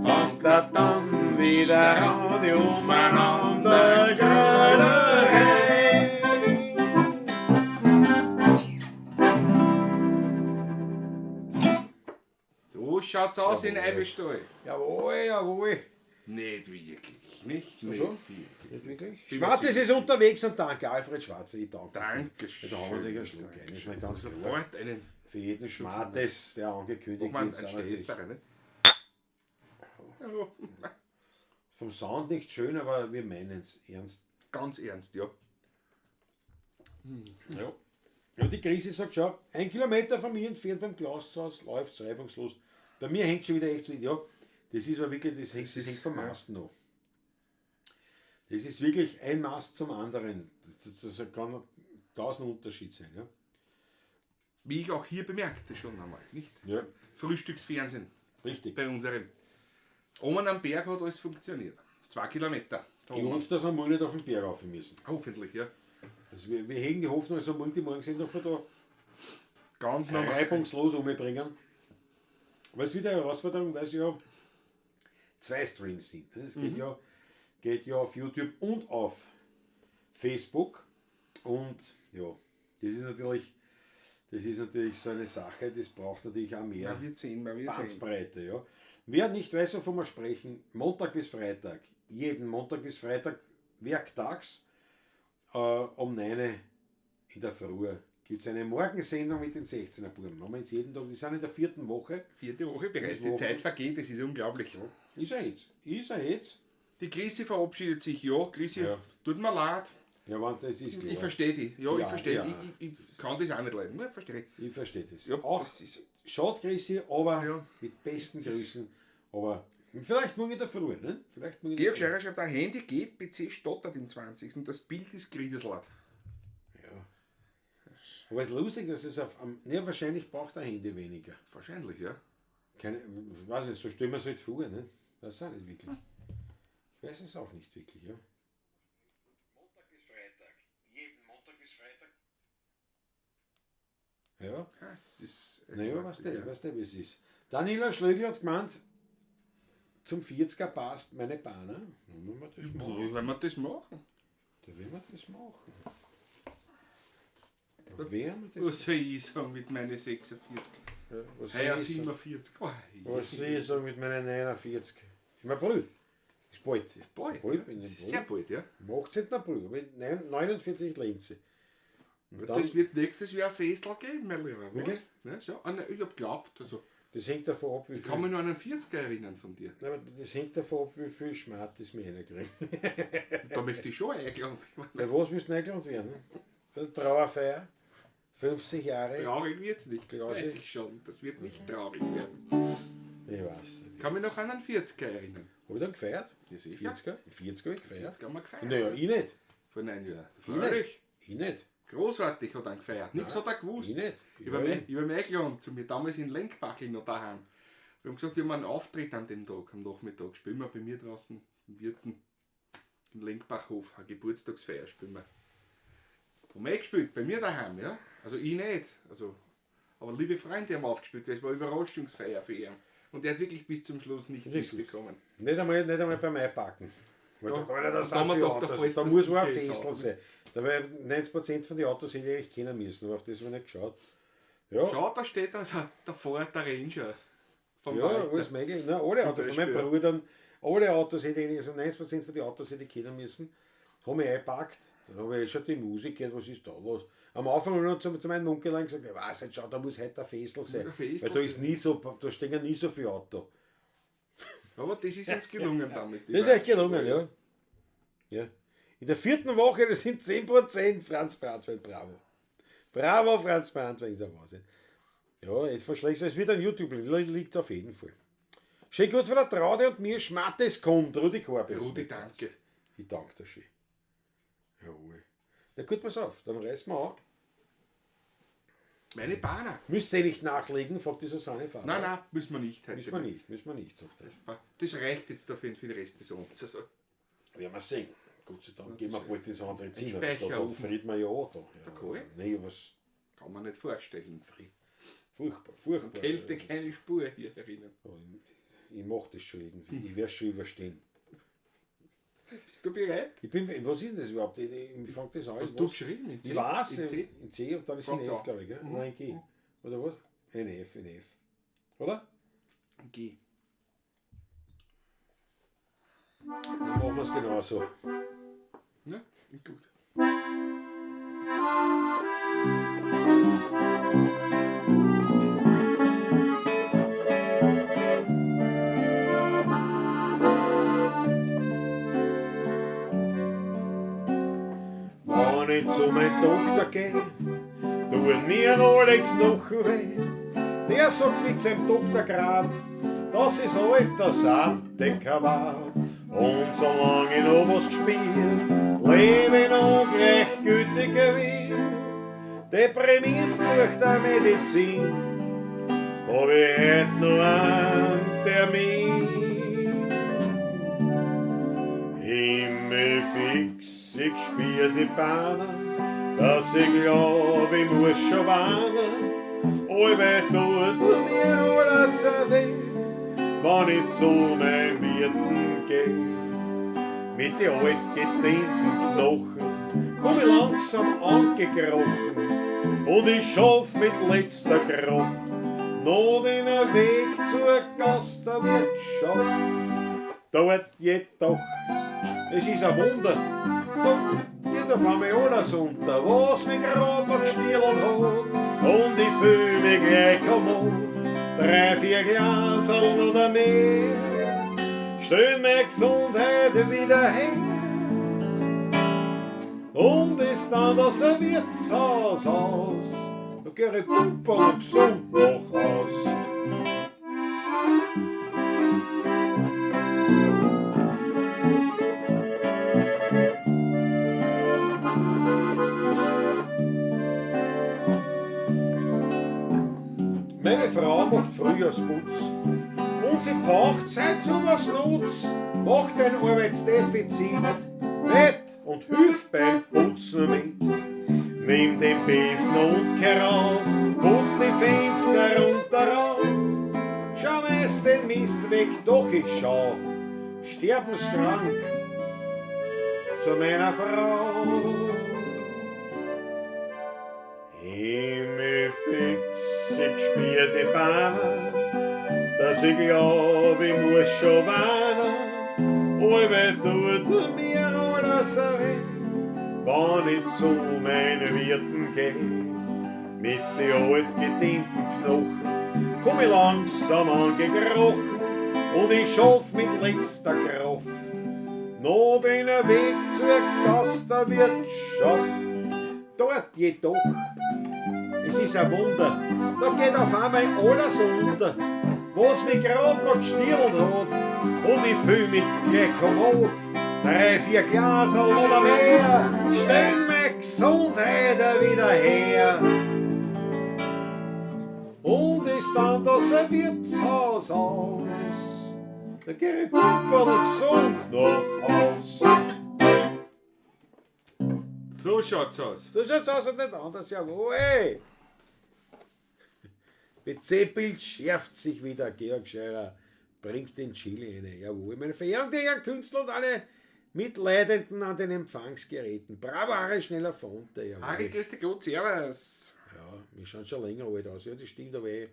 Fangt er dann wieder an, die umeinander Grölerei. So schaut's aus in Jawohl. Eibestal. Jawohl, jawohl. Nicht wirklich, nicht? Nicht so? wirklich. Nicht wirklich? Bin mir Schwarz sicher. ist unterwegs und danke, Alfred Schwarze, ich danke. Dankeschön. Ja, da haben wir sich einen Schluck ein, ist mir ganz klar. Sofort einen. Für jeden Schmartes, der angekündigt Ob man wird, ein sind natürlich Stehsterer, nicht? Ja, vom Sound nicht schön, aber wir meinen es ernst. ganz ernst, ja. Ja. Ja, die Krise sagt schon, 1 Kilometer von mir entfernt beim Glashaus läuft es reibungslos. Bei mir hängt schon wieder echt wieder, ja, das ist aber wirklich, das hängt vom Mast noch. Das ist wirklich ein Mast zum anderen. Das kann tausend Unterschied sein. Ja? Wie ich auch hier bemerkte schon einmal, nicht? Ja. Frühstücksfernsehen Richtig. bei unserem. Oben am Berg hat alles funktioniert. 2 Kilometer. Da Ich oben. hoffe, dass wir morgen nicht auf den Berg rauf müssen. Hoffentlich, ja. Also wir hegen die Hoffnung, dass wir morgen die Morgensendung von da Ganz normal. reibungslos umbringen. Aber es ist wieder eine Herausforderung, weil es ja 2 Streams sind. Es geht ja auf YouTube und auf Facebook. Und ja, das ist natürlich so eine Sache, das braucht natürlich auch mehr Ja, wir sehen, wir sehen. Bandbreite. Ja. Wer nicht weiß, wovon wir sprechen, Montag bis Freitag, jeden Montag bis Freitag, werktags, um 9 Uhr in der Früh gibt es eine Morgensendung mit den 16er Buben. Haben wir jetzt jeden Tag, die sind in der 4. Woche. 4. Woche bereits, die Woche. Zeit vergeht, das ist unglaublich. Ist er jetzt? Ist er jetzt? Die Chrissy verabschiedet sich, ja, Chrissy, Ja. tut mir leid. Ja, wann, das ist klar. Ich verstehe die, ja, ich Ja, verstehe es. ja. Ich kann das auch nicht leiden. Ja, verstehe ich. Ich verstehe das. Ja, auch das ist- schade, Chrissy, aber Ja. mit besten Grüßen. Aber vielleicht morgen in der Früh, ne? Vielleicht morgen in der Georg Früh. Scheurer schreibt, ein Handy geht, PC stottert im 20. Und das Bild ist kriegeslaut. Ja. Aber es ist lustig, dass es auf. Ne, wahrscheinlich braucht ein Handy weniger. Wahrscheinlich, ja. Keine, ich weiß nicht, so stellen wir es halt vor, ne? Weiß auch nicht wirklich. Ich weiß es auch nicht wirklich, ja. Montag bis Freitag. Jeden Montag bis Freitag. Ja. Das ist Naja, weißt du, weißt du, wie es ist. Daniela Schlögl hat gemeint, zum 40er passt meine Bahn. Wollen wir das machen? Wollen wir das machen? Da werden wir das machen. Da werden wir das Was soll ich sagen mit meinen 46? Ja, was soll Heuer ich sagen? 47. Oh, Was soll ich sagen mit meinen 49? Im April. Ist bald. Ist bald. Bald bin ich im Sehr bald, ja. Am 18. April, aber 49 Lenze. Und dann, Das wird nächstes Jahr ein Festl geben, mein Lieber. Was? Wirklich? Ja, schon. Ah, nein, ich hab geglaubt. Also, das hängt davon ab, wie ich kann mich viel. nur an einen 40er erinnern von dir. Nein, aber das hängt davon ab, wie viel Schmattes wir reinkriegen. Da möchte ich schon eingeladen werden. Bei was müssen eingeladen werden? Ne? Bei der Trauerfeier. 50 Jahre. Traurig wird's nicht, das Klausi. weiß ich schon. Das wird nicht traurig werden. Ich weiß. Ich kann mich noch an einen 40er erinnern. Hab ich dann gefeiert? Ja, sicher. 40er? 40er hab ich gefeiert. 40er haben wir gefeiert. Naja, ich nicht. Vor 9 Jahren. Ich Freilich. nicht. Ich nicht. Großartig hat er gefeiert. Nichts hat er gewusst. Ich nicht. Ich war mir, ich war mir eingeladen zu mir damals in Lenkbachel noch daheim. Wir haben gesagt, wir haben einen Auftritt an dem Tag, am Nachmittag. Spielen wir bei mir draußen im Wirten, im Lenkbachhof, eine Geburtstagsfeier spielen wir. Haben wir eh gespielt, bei mir daheim, ja. Also ich nicht. Also, aber liebe Freunde haben aufgespielt, weil es war eine Überraschungsfeier für ihn. Und er hat wirklich bis zum Schluss nichts Nichts mitbekommen. Nicht einmal beim Einpacken. Weil Da- da, Alter, das da haben sind wir viele doch, da Autos. fällt's Da das muss wohl ein sicher jetzt Festl auf. sein. Da weil 90% von den Autos hätte ich eigentlich kennen müssen, aber auf das habe ich nicht geschaut. Ja, Schau, da steht da, der Ford, der Ranger. Vom ja, Walter. alles möglich. Nein, alle Autos, von meinem Beispiel. Bruder, alle Autos hätte ich, also 90% von den Autos hätte ich kennen müssen. Habe mich eingepackt. Dann habe ich schon die Musik gehört, was ist da los? Am Anfang habe ich noch zu meinem Onkel gesagt, ich weiß nicht, schau, da muss heute ein Festl sein. Muss ein Festl Weil da ist sein. nie so, da stehen ja nie so viele Autos. Aber das ist uns gelungen damals. die Das ist echt Überraschung. gelungen, ja. Ja. In der vierten Woche, das sind 10% Franz Brandwein, bravo. Bravo, Franz Brandwein, ist ein Wahnsinn. Ja, etwas schlecht, es wird ein YouTube-Link, liegt auf jeden Fall. Schön gut von der Traude und mir, Schmattes kommt, Rudi Korb. Rudi, danke. Ich danke dir schön. Jawohl. Na gut, pass auf, dann reißen wir an. Meine Bahner. Müsst ihr nicht nachlegen, fragt die Susanne Faber. Nein, nein, müssen wir nicht heute. Müssen wir nicht, müssen wir nicht, sagt er. Das reicht jetzt auf jeden Fall für den Rest des Abends. Also, Werden wir sehen. Gott sei Dank gehen wir bald ins andere Zimmer. Da, Speicher da oben. friert man ja auch da. Ja, Da kann Nein, was kann man nicht vorstellen. furchtbar, furchtbar. Kälte Das- keine Spur hier herinnen. Ja, Ich mach das schon irgendwie. Ich werde schon überstehen. Bist du bereit? Ich bin, was ist denn das überhaupt? Ich fange das an. Hast Ich du weiß- geschrieben? In C? Ich weiß, In C? in C und dann ist in Fangt's F, an. glaube ich. Gell? Nein, in G. Oder was? In F, in F. Oder? G. Dann machen wir es genauso. Ja, gut. Wenn ich zu meinem Doktor geh, tun mir alle Knochen weh. Der sagt mit seinem Doktorgrad, das ist Altersandenker war. Und solange ich noch was gespielt, lebe ich noch gleichgültiger wie. Deprimiert durch die Medizin, hab ich heut noch einen Termin. Himmel fix, ich spür die Bahnen, dass ich glaub, ich muss schon warnen. Allweil tut mir alles weh, wenn ich zu meinem Wirten geh. Mit den altgedehnten Knochen komm ich langsam angekrochen und ich schaff mit letzter Kraft noch den Weg zur Gastwirtschaft. Dort jedoch, es ist ein Wunder, da geht auf einmal alles unter, was mich grad noch gestiehlt hat. Und ich fühl mich gleich kommod, 3, 4 Glaserl oder mehr, stellen meine Gesundheit wieder her. Und ist dann das Wirtshaus aus, da geh ich pumperl und gesund nach Haus. Meine Frau macht Frühjahrsputz und sie pfaucht seit sowas Nutz, macht ein Arbeitsdefizit wett und hilft beim Putzen mit. Nimm den Besen und kehr auf, Putz die Fenster runter rauf, schmeiß den Mist weg, doch ich schau, sterbenskrank zu meiner Frau. Himmel fix, ich spür die Bahn, dass ich glaub, ich muss schon weinen. Allweil tut mir alles weh, wenn ich zu meinen Wirten geh. Mit die altgedienten Knochen komm ich langsam angekrochen und ich schaff mit letzter Kraft noch den Weg zur Gastwirtschaft. Dort jedoch, es ist ein Wunder, da geht auf einmal alles unter, was mich grad noch gestielt hat, und ich fühl mich gleich kommod. 3, 4 Glaserl oder mehr, stellen meine Gesundheit wieder her. Und ist dann das Wirtshaus aus, da geh ich pumperl gesund nach Haus. So schaut's aus. So schaut's aus und nicht anders, jawohl. PC-Bild schärft sich wieder, Georg Scheurer bringt den Chili rein. Jawohl, meine verehrten Herren Künstler und alle Mitleidenden an den Empfangsgeräten. Bravo, Harry, schneller Fonte. Jawohl. Harry, grüß dich Gott, servus. Ja, wir schauen schon länger alt aus. Ja, das stimmt, aber eh.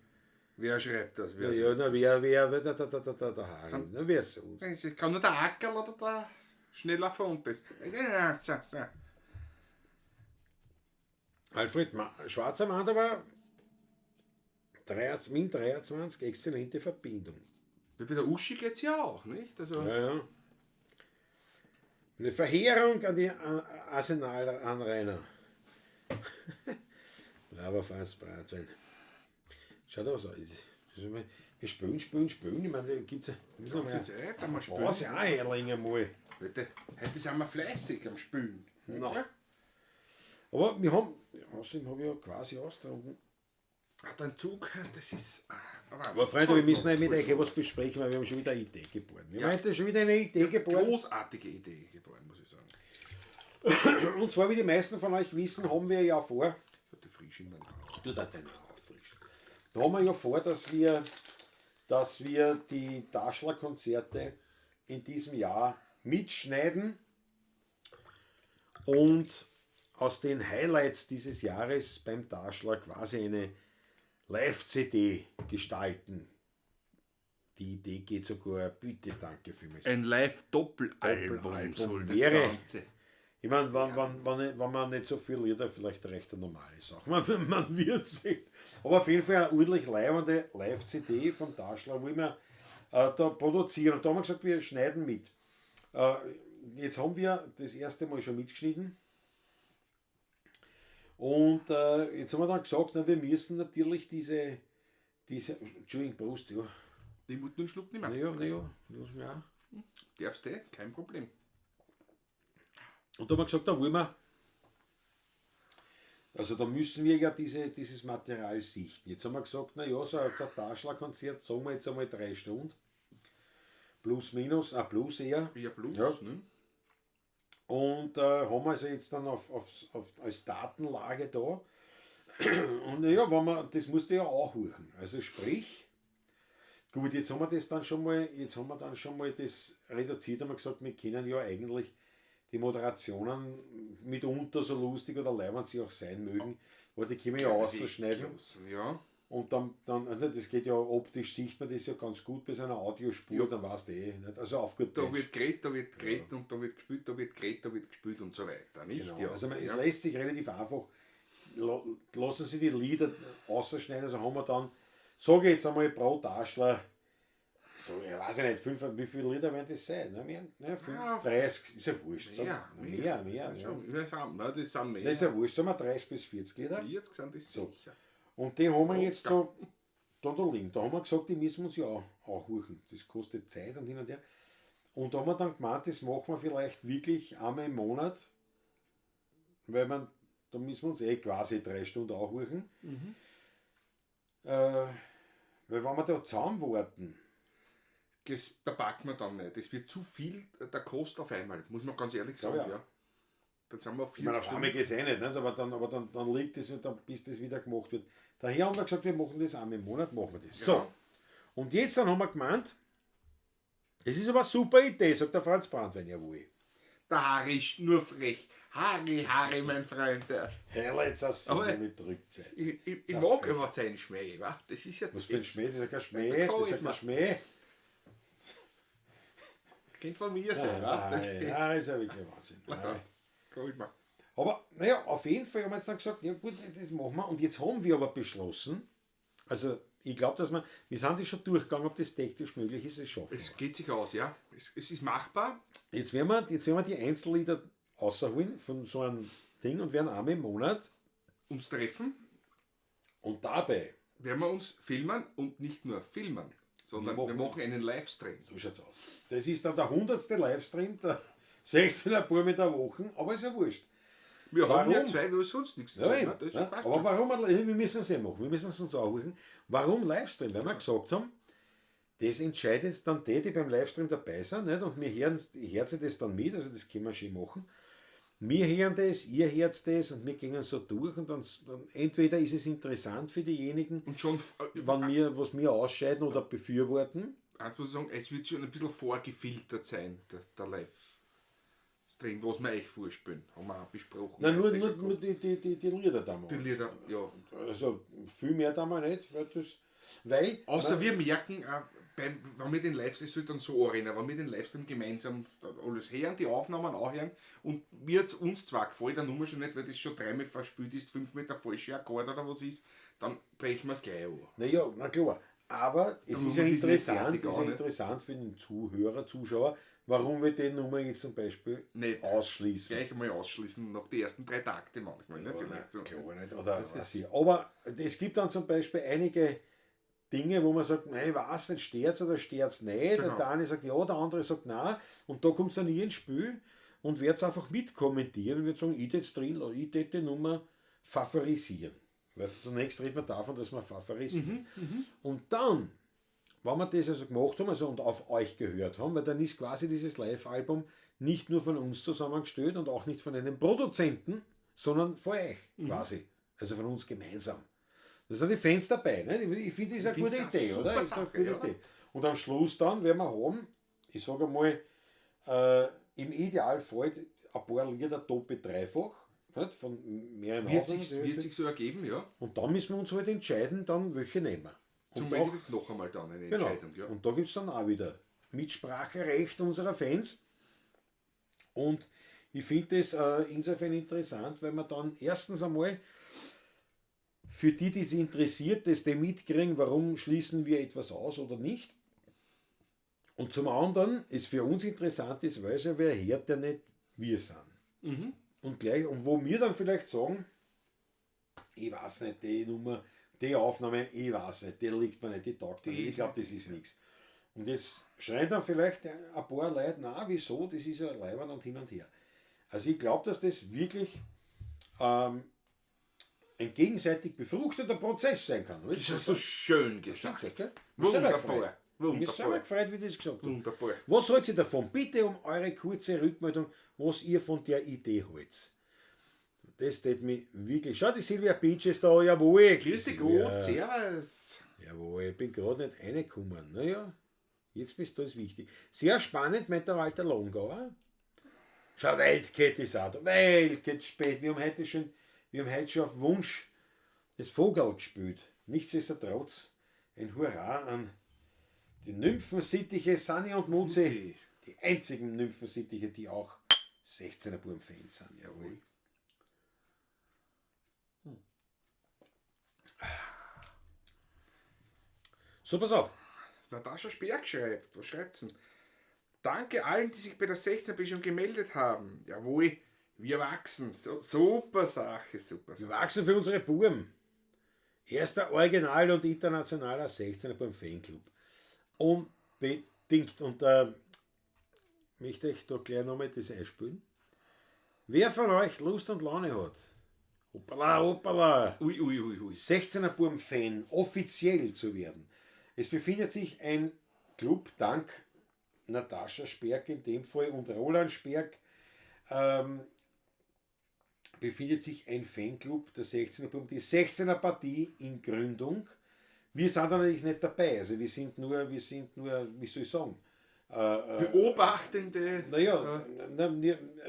Wer schreibt das? Wer ja, na, wer, der Harry. Na, wer sonst? Es kann nur der Ackerl oder der schneller Fonte. Alfred Schwarzer meint aber 23, 23, exzellente Verbindung. Bei der Uschi geht's ja auch, nicht? Also ja, ja. Eine Verheerung an die Arsenalanrainer. Bravo, Franz Bratwein. Schaut aus. Wir spülen. Ich meine, da gibt's ja. Müssen wir Zeit, einmal spülen. Was ja auch länger mal. Heute sind wir fleißig am Spülen. Ja. Aber wir haben, außerdem habe ich ja quasi austrunken. Ah, dein Zug, das ist. Aber Freunde, wir müssen mit euch was besprechen, weil wir haben schon wieder eine Idee geboren. Wir haben heute schon wieder eine Idee geboren. Großartige Idee geboren, muss ich sagen. Und zwar, wie die meisten von euch wissen, haben wir ja vor. Die Frisch in Du da deine auffrischen. Da haben wir ja vor, dass wir die Daschler-Konzerte in diesem Jahr mitschneiden und aus den Highlights dieses Jahres beim Daschler quasi eine Live-CD gestalten. Die Idee geht sogar, bitte danke vielmals. Ein Live-Doppelalbum soll das wäre. Ganze. Ich meine, wenn man nicht so viel Lieder, vielleicht recht eine normale Sache. Man wird sehen. Aber auf jeden Fall eine ordentlich leibende Live-CD vom Daschler, wo wir da produzieren. Und da haben wir gesagt, wir schneiden mit. Jetzt haben wir das erste Mal schon mitgeschnitten. Und jetzt haben wir dann gesagt, na, wir müssen natürlich diese Entschuldigung, Prost, ja. Ich muss nur einen Schluck nehmen. Naja, lass mich auch. Darfst du, kein Problem. Und da haben wir gesagt, da wollen wir, also da müssen wir ja dieses Material sichten. Jetzt haben wir gesagt, na ja, so ein Daschler-Konzert, sagen wir jetzt einmal 3 Stunden. Plus, minus, plus eher. Ja, plus, ja. Ne? Und haben wir also jetzt dann als Datenlage da. Und naja, wenn man, das musst du ja auch horchen. Also sprich, gut, jetzt haben wir das dann schon mal, jetzt haben wir dann schon mal das reduziert, haben wir gesagt, wir können ja eigentlich die Moderationen mitunter so lustig oder leibend sie auch sein mögen, aber die können wir ja ausschneiden. Ja. Und dann also das geht ja optisch, sieht man das ja ganz gut bei so einer Audiospur, ja. Dann weißt du eh. Nicht? Also auf gut Da Deutsch. wird geredet, da wird geredet und da wird gespielt, da wird geredet, da wird gespielt und so weiter. Nicht? Genau. Ja. Also es lässt sich relativ einfach, lassen Sie die Lieder ausschneiden, also haben wir dann, sage ich jetzt einmal pro Daschler, so, ich weiß nicht, wie viele Lieder werden das sein? Ne, mehr, ne, 5, 30, ist ja wurscht. Mehr. Ja. Das sind mehr. Das ist ja wurscht, sagen wir 30 bis 40 Lieder. 40 sind das so. Sicher. Und die haben wir jetzt da liegen. Da haben wir gesagt, die müssen wir uns ja auch horchen. Das kostet Zeit und hin und her. Und da haben wir dann gemeint, das machen wir vielleicht wirklich einmal im Monat, weil man, da müssen wir uns eh quasi 3 Stunden auch horchen. Mhm. Weil wenn wir da zusammenwarten, das packen wir dann nicht. Das wird zu viel der Kost auf einmal, muss man ganz ehrlich sagen. Ja. Ja. Dann sind wir auf Ich meine, 40 auf einmal Stunden. geht es eh nicht, nicht? Aber dann liegt es und dann, bis das wieder gemacht wird. Daher haben wir gesagt, wir machen das einmal im Monat, machen wir das. Ja. So, und jetzt dann haben wir gemeint, das ist aber eine super Idee, sagt der Franz Brandwein, jawohl. Der Harry ist nur frech. Harry, Harry, mein Freund. Der ist. Herrlich, das Aber- mit Rückzeit. Ich mag immer seinen Schmäh, wa? Das ist ja. Was für ein Schmäh, das ist ja kein Schmäh, das ist ja kein Schmäh. Könnte von mir sein, weißt du? Das Nein, nein, ist ja wirklich Wahnsinn. Nein. Gefällt mir. Aber naja, auf jeden Fall haben wir jetzt dann gesagt, ja gut, das machen wir. Und jetzt haben wir aber beschlossen, also ich glaube, dass wir sind das schon durchgegangen, ob das technisch möglich ist, es schaffen Es geht sich aus, ja. Es ist machbar. wir. Jetzt werden wir die Einzellieder rausholen von so einem Ding und werden einmal im Monat Uns treffen, und dabei, werden wir uns filmen und nicht nur filmen, sondern Wir wir machen- machen einen Livestream. so schaut's aus. Das ist dann der 100. Livestream der 16er Bub mit der Woche, aber ist ja wurscht. Wir haben ja Warum? zwei, wir haben sonst nichts zu Ja, tun, eben, ne? Das ne? passt Aber schon. warum, wir müssen es eh machen, wir müssen es uns auch holen. Warum Livestream? Weil wir gesagt haben, das entscheidet dann die, die beim Livestream dabei sind, nicht? Und wir hören, ich hört sich das dann mit, also das können wir schön machen. Wir hören das, ihr hört das und wir gehen so durch und dann entweder ist es interessant für diejenigen, Und schon, wenn wir, was wir ausscheiden oder befürworten. eins muss ich sagen, es wird schon ein bisschen vorgefiltert sein, der Livestream, was wir euch vorspielen. Haben wir auch besprochen. Nein, Heute nur, schon nur die Lieder da Die Lieder, ja. Also viel mehr da wir nicht, weil das, weil Außer wir merken, wenn wir den Livestream, es soll dann so anrennen, wenn wir den Livestream gemeinsam alles hören, die Aufnahmen auch hören und mir hat's uns zwar gefällt, der Nummer schon nicht, weil das schon dreimal verspielt ist, 5 Meter falsche Akkord oder was ist, dann brechen wir es gleich an. Naja, na klar. Aber es Aber ist ja man ist nicht interessant, fertig ist ja auch, ne? interessant für den Zuhörer, Zuschauer, warum wir den Nummer jetzt zum Beispiel Nicht. ausschließen. Gleich einmal ausschließen, nach die ersten 3 Takte manchmal, ne? Vielleicht so. Klar nicht, oder weiß ich. Aber es gibt dann zum Beispiel einige Dinge, wo man sagt, nein, ich weiß nicht, stört's oder stört's nicht. Genau. Und der eine sagt ja, der andere sagt nein. Und da kommt es dann nie ins Spiel und wird es einfach mitkommentieren und wird sagen, ich jetzt drin, ich tät die Nummer favorisieren. Weil zunächst redet man davon, dass wir favorisieren. Und dann, wenn wir das also gemacht haben, also und auf euch gehört haben, weil dann ist quasi dieses Live-Album nicht nur von uns zusammengestellt und auch nicht von einem Produzenten, sondern von euch quasi. Also von uns gemeinsam. Da sind die Fans dabei. Ne? Ich finde, das ist eine Ich gute find's eine Idee, super oder? Ist eine Sache, gute ja. Idee. Und am Schluss dann werden wir haben, ich sage einmal, im Idealfall ein paar Lieder doppelt dreifach, nicht? Von mehreren Wird Aufnahmen. sich so ergeben, ja. Und dann müssen wir uns halt entscheiden, dann welche nehmen wir. Zum Und da, Endeffekt noch einmal dann eine genau. Entscheidung, ja. Und da gibt es dann auch wieder Mitspracherecht unserer Fans. Und ich finde das insofern interessant, weil man dann erstens einmal für die, die es interessiert, dass die mitkriegen, warum schließen wir etwas aus oder nicht. Und zum anderen ist für uns interessant, ist, weil ja wer hört, der nicht wir sind. Und gleich, und wo wir dann vielleicht sagen, ich weiß nicht, die Nummer, die Aufnahme, ich weiß nicht, die liegt mir nicht, die taugt mir Die nicht, ich ist glaube, das ist nichts. Und jetzt schreien dann vielleicht ein paar Leute, na, wieso, das ist ja leibend und hin und her. Also ich glaube, dass das wirklich ein gegenseitig befruchteter Prozess sein kann. Das hast du schön gesagt. Gesagt, gell? Wunderbar. Ich bin selber Wunderbar. gefreut, wie du das gesagt hast. Wunderbar. Was haltet ihr davon? Bitte um eure kurze Rückmeldung, was ihr von der Idee haltet. Das tät mich wirklich. Schau, die Silvia Beach ist da, jawohl. Grüß dich Silvia. Gott, servus. Jawohl, ich bin gerade nicht reingekommen. Naja, jetzt bist du das wichtig. Sehr spannend, meint der Walter Longauer. Schau, Weltkette ist auch da. Weltkette spät. Wir haben heute schon, wir haben heute schon auf Wunsch das Vogel gespielt. Nichtsdestotrotz ein Hurra an die Nymphensittiche Sanni und Muzi. Muzi. Die einzigen Nymphensittiche, die auch 16er Buben-Fans sind. Jawohl. So, pass auf. Natascha Sperg schreibt, was schreibt sie denn? Danke allen, die sich bei der 16B schon gemeldet haben. Jawohl, wir wachsen. So, super Sache, super Wir Sache. wachsen für unsere Buben. Erster Original und internationaler 16er beim Fanclub. Unbedingt. Und möchte ich da gleich nochmal das einspielen. Wer von euch Lust und Laune hat, hoppala, hoppala, Ui, ui, ui, ui. 16er Buben-Fan offiziell zu werden. Es befindet sich ein Club dank Natascha Sperg in dem Fall und Roland Sperg befindet sich ein Fanclub der 16er Buben, die 16er Partie in Gründung. Wir sind da natürlich nicht dabei, also wir sind nur, wie soll ich sagen, Beobachtende. Naja,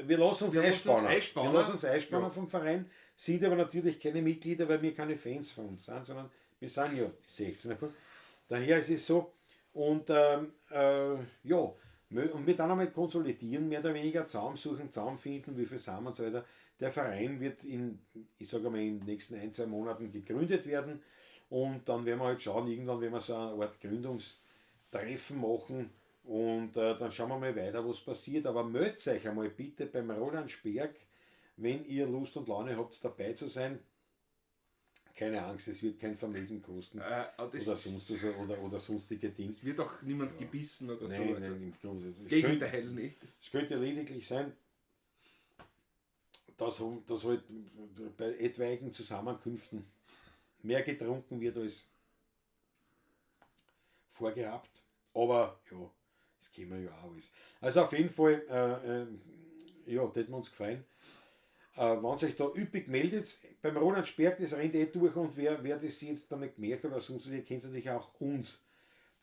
wir lassen uns einspannen. Wir lassen uns einspannen vom Verein, sind aber natürlich keine Mitglieder, weil wir keine Fans von uns sind, sondern wir sind ja 16er. Daher ist es so. Und ja, und wir dann einmal konsolidieren, mehr oder weniger zusammensuchen, zusammenfinden, wie viel sind wir und so weiter. Der Verein wird ich sage mal, in den nächsten 1-2 Monaten gegründet werden. Und dann werden wir halt schauen, irgendwann werden wir so eine Art Gründungstreffen machen. Und dann schauen wir mal weiter, was passiert. Aber meldet euch einmal bitte beim Roland Sperg, wenn ihr Lust und Laune habt, dabei zu sein. Keine Angst, es wird kein Vermögen kosten oder, sonst, oder sonstige Dinge. Es wird auch niemand gebissen oder nein, so. Also nein, im Gegenteil nicht. Es könnte lediglich sein, dass halt bei etwaigen Zusammenkünften mehr getrunken wird als vorgehabt. Aber ja, das kennen wir ja auch alles. Also auf jeden Fall, ja, das hat mir uns gefallen. Wenn sich da üppig meldet, beim Roland Sperg, das rennt eh durch, und wer das jetzt noch nicht gemerkt hat oder sonst, ihr könnt natürlich auch uns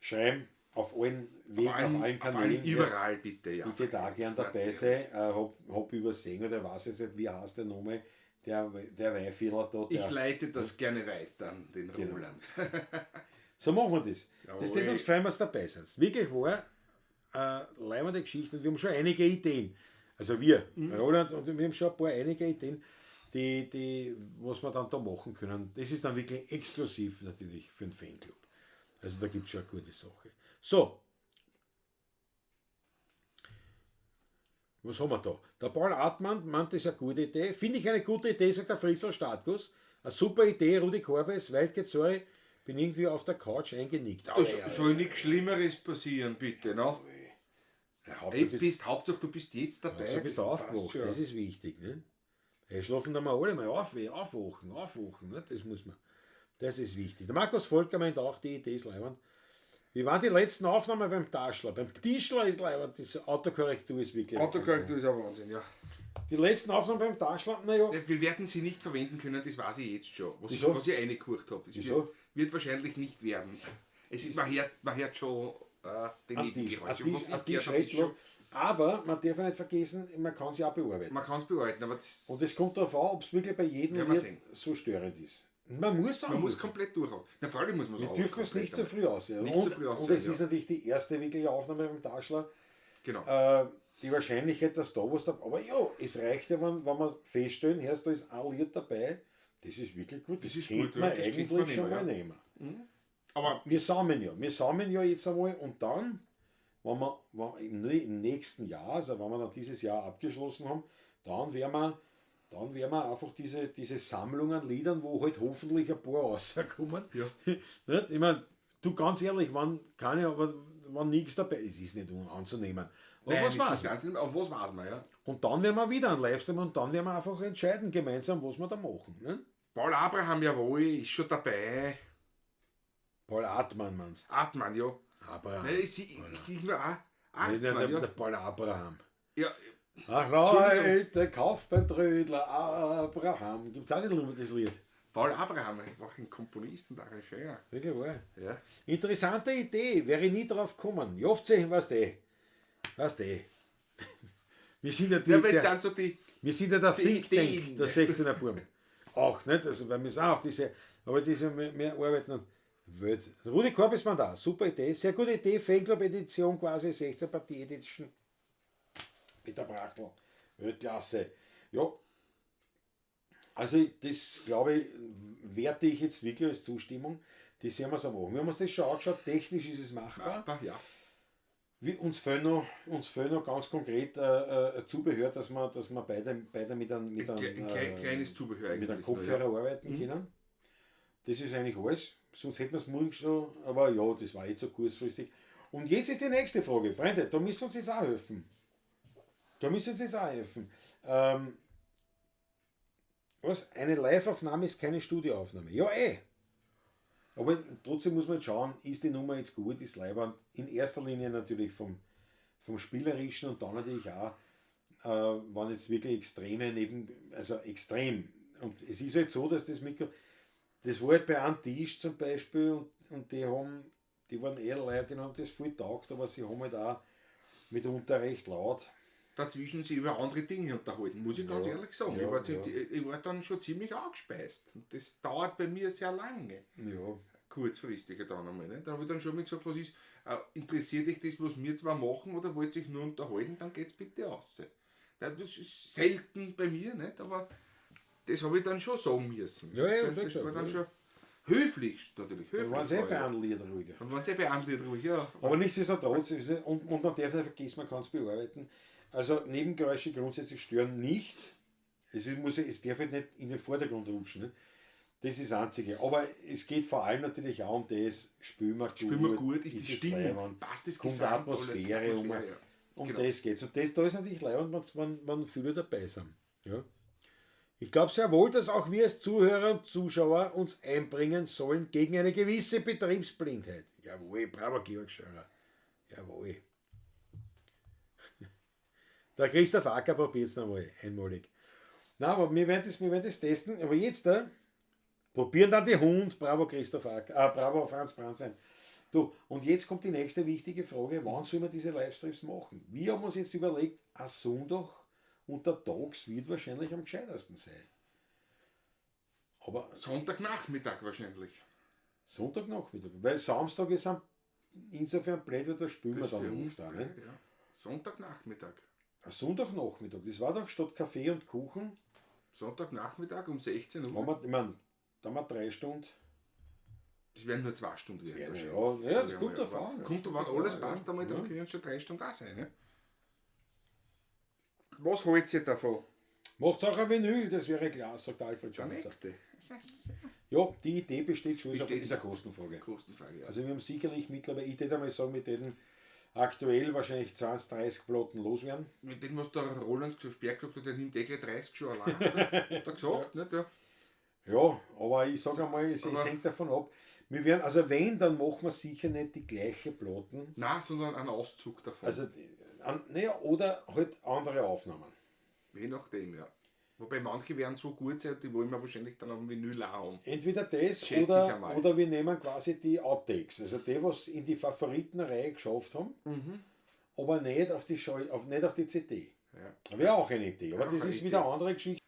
schreiben, auf allen Wegen, auf allen Kanälen. Überall bitte, ja. Ich würde auch gern dabei sein, hab übersehen oder weiß jetzt nicht, wie heißt der Name, der Weihfehler da. Ich leite das gerne weiter an den Roland. So machen wir das. Das wird uns gefallen, was dabei seid. Wirklich wahr, leibende Geschichte, und wir haben schon einige Ideen. Also wir, Roland, und wir haben schon ein paar einige Ideen, die, was wir dann da machen können. Das ist dann wirklich exklusiv natürlich für den Fanclub. Also da gibt es schon eine gute Sache. So. Was haben wir da? Der Paul Artmann meint, das ist eine gute Idee. Finde ich eine gute Idee, sagt der Friesel Startguss. Eine super Idee, Rudi Korbes, weit geht's, sorry, bin irgendwie auf der Couch eingenickt. Da soll nichts Schlimmeres passieren, bitte, ne? Jetzt bist, Hauptsache du bist jetzt dabei. Du bist aufgewacht, das ist wichtig. Ne? Hey, schlafen da mal alle mal auf, aufwachen, ne? Das muss man. Das ist wichtig. Der Markus Volker meint auch, die Idee ist leibend. Wie waren die letzten Aufnahmen beim Taschler? Beim Tischler ist leibend, die Autokorrektur ist wirklich. Autokorrektur ist ein Wahnsinn, ja. Die letzten Aufnahmen beim Taschler, naja. Wir werden sie nicht verwenden können, das weiß ich jetzt schon. Was ich reingekurt habe. Das wird wahrscheinlich nicht werden. Es ist, man hört schon den Nebengeräusch. Aber man darf ja nicht vergessen, man kann sie auch bearbeiten. Man kann es bearbeiten, aber das und es kommt darauf an, ob es wirklich bei jedem Lied so störend ist. Man muss komplett durchhauen. Na, freilich muss man es. Wir dürfen es nicht zu früh aussehen. Und es ist natürlich die erste wirkliche Aufnahme beim Taschler. Genau. Die Wahrscheinlichkeit, dass da was da. Aber ja, es reicht ja, wenn wir feststellen, hörst, da ist ein Lied dabei. Das ist wirklich gut. Das ist gut, man das eigentlich man schon mal nehmen. Mhm. Aber wir sammeln ja. Wir sammeln ja jetzt einmal und dann, wenn wir im nächsten Jahr, also wenn wir dann dieses Jahr abgeschlossen haben, dann werden wir einfach diese Sammlung an Liedern, wo halt hoffentlich ein paar rauskommen. Ja. Nicht? Ich meine, du ganz ehrlich, wenn keine, aber wenn nichts dabei ist, ist nicht anzunehmen. Aber Nein, was war's? Aber was weiß man, ja. Und dann werden wir wieder einen Livestream und dann werden wir einfach entscheiden gemeinsam, was wir da machen. Ne? Paul Abraham, jawohl, ist schon dabei. Paul Artmann meinst du? Artmann, ja. Abraham. Nein, ich nur auch. Artmann, nein, ja. Der Paul Abraham. Ja. Ach Leute, kauft beim Trödler Abraham. Gibt es auch nicht das Lied? Paul Abraham, war ein Komponist und Arrangeur. Wirklich wahr? Ja. Interessante Idee, wäre ich nie drauf gekommen. Jofze, weißt du. Weißt du. Wir sind ja, wir sind ja der Think Tank der 16er Buben. Auch, nicht? Also, weil wir sind auch diese, aber diese, wir arbeiten an Welt. Rudi Korb ist man da, super Idee, sehr gute Idee, Fanclub Edition quasi, 16er Partie Edition. Peter Brachtl, Weltklasse. Ja, also das glaube ich, werte ich jetzt wirklich als Zustimmung. Das werden wir so machen. Wir haben uns das schon angeschaut, technisch ist es machbar. Machbar, ja. Uns fehlt noch ganz konkret Zubehör, dass wir beide mit einem kleines Zubehör mit einem Kopfhörer arbeiten können. Das ist eigentlich alles. Sonst hätten wir es morgen schon, aber ja, das war jetzt so kurzfristig. Und jetzt ist die nächste Frage. Freunde, da müssen uns jetzt auch helfen. Was? Eine Live-Aufnahme ist keine Studioaufnahme. Ja, eh. Aber trotzdem muss man jetzt schauen, ist die Nummer jetzt gut, ist leibend. In erster Linie natürlich vom Spielerischen und dann natürlich auch, Wenn jetzt wirklich extreme neben, also extrem. Und es ist halt so, dass das Mikro, das war halt bei einem Tisch zum Beispiel und die haben, die waren eher Leute, die haben das voll taugt, aber sie haben halt auch mitunter recht laut. Dazwischen sich über andere Dinge unterhalten, muss ich ganz ehrlich sagen. Ja, ich, war ja. ich war dann schon ziemlich angespeist. Und das dauert bei mir sehr lange. Ja. Kurzfristig dann einmal. Ne? Da habe ich dann schon mal gesagt, was ist, interessiert dich das, was wir zwar machen, oder wollt ihr euch nur unterhalten, dann geht's bitte raus. Das ist selten bei mir, nicht? Aber das habe ich dann schon sagen müssen. Ja, ja, das das war dann ja. schon höflich, natürlich. Dann Höflich waren sie eh war bei ich. einem Lied ruhiger. Dann waren sie eh bei einem Lied ruhig, ja. Aber nichtsdestotrotz, und man darf nicht vergessen, man kann es bearbeiten. Also Nebengeräusche grundsätzlich stören nicht. Es darf halt nicht in den Vordergrund rutschen. Ne? Das ist das Einzige. Aber es geht vor allem natürlich auch um das, spülen wir gut, Spülen wir gut, ist die es Stimmung, leiwand, passt das kommt die Gesamt, alles, Atmosphäre um. Atmosphäre, ja. Um Genau. das geht's. Und das, da ist natürlich leiwand, wenn viele dabei sind. Ja. Ich glaube sehr wohl, dass auch wir als Zuhörer und Zuschauer uns einbringen sollen gegen eine gewisse Betriebsblindheit. Jawohl, bravo Georg Scheurer. Jawohl. Der Christoph Acker probiert es nochmal, einmalig. Na, aber wir werden das testen. Aber jetzt da, probieren dann die Hund. Bravo Christoph Acker, bravo Franz Brandwein. Du, und jetzt kommt die nächste wichtige Frage, wann sollen wir diese Livestreams machen? Wir haben uns jetzt überlegt, ein Sonntag untertags wird wahrscheinlich am gescheitesten sein. Aber Sonntagnachmittag wahrscheinlich. Sonntagnachmittag, weil Samstag ist insofern blöd, weil da spielen wir Das dann für uns oft auch. Ne? blöd, ja. Sonntagnachmittag. Ein Sonntagnachmittag, das war doch statt Kaffee und Kuchen, Sonntagnachmittag um 16 Uhr. haben wir, ich mein, da haben wir 3 Stunden. Das werden nur 2 Stunden werden. Ja, wahrscheinlich. ja, das Sag ich kommt mal, drauf an, ja. Kommt drauf an, Kommt alles drauf an, passt ja. einmal, dann Ja. können schon 3 Stunden da sein. Ne? Was haltet ihr davon? Macht's auch ein Vinyl, das wäre klar, sagt Alfred Der Schanzer. nächste. Ja, die Idee besteht schon, Besteht. ist eine Kostenfrage. Kostenfrage, ja. Also wir haben sicherlich mittlerweile, ich würde einmal sagen, mit denen aktuell wahrscheinlich 20, 30 Platten loswerden. Mit dem, was der Roland so sperr gesagt hat, der nimmt eh gleich 30 schon allein. Hat er gesagt, nicht? Ja. Ja, aber ich sage einmal, es hängt davon ab. Wir werden, also wenn, dann machen wir sicher nicht die gleiche Platten. Nein, sondern einen Auszug davon. Also, naja, oder halt andere Aufnahmen. Je nachdem, ja. Wobei manche werden so gut sein, die wollen wir wahrscheinlich dann am Vinyl auch haben. Entweder das Schätze ich einmal. oder wir nehmen quasi die Outtakes, also die, was in die Favoritenreihe geschafft haben, aber nicht auf die, nicht auf die CD. Ja. Wäre auch eine Idee, aber Wäre auch das eine ist Idee. wieder eine andere Geschichte.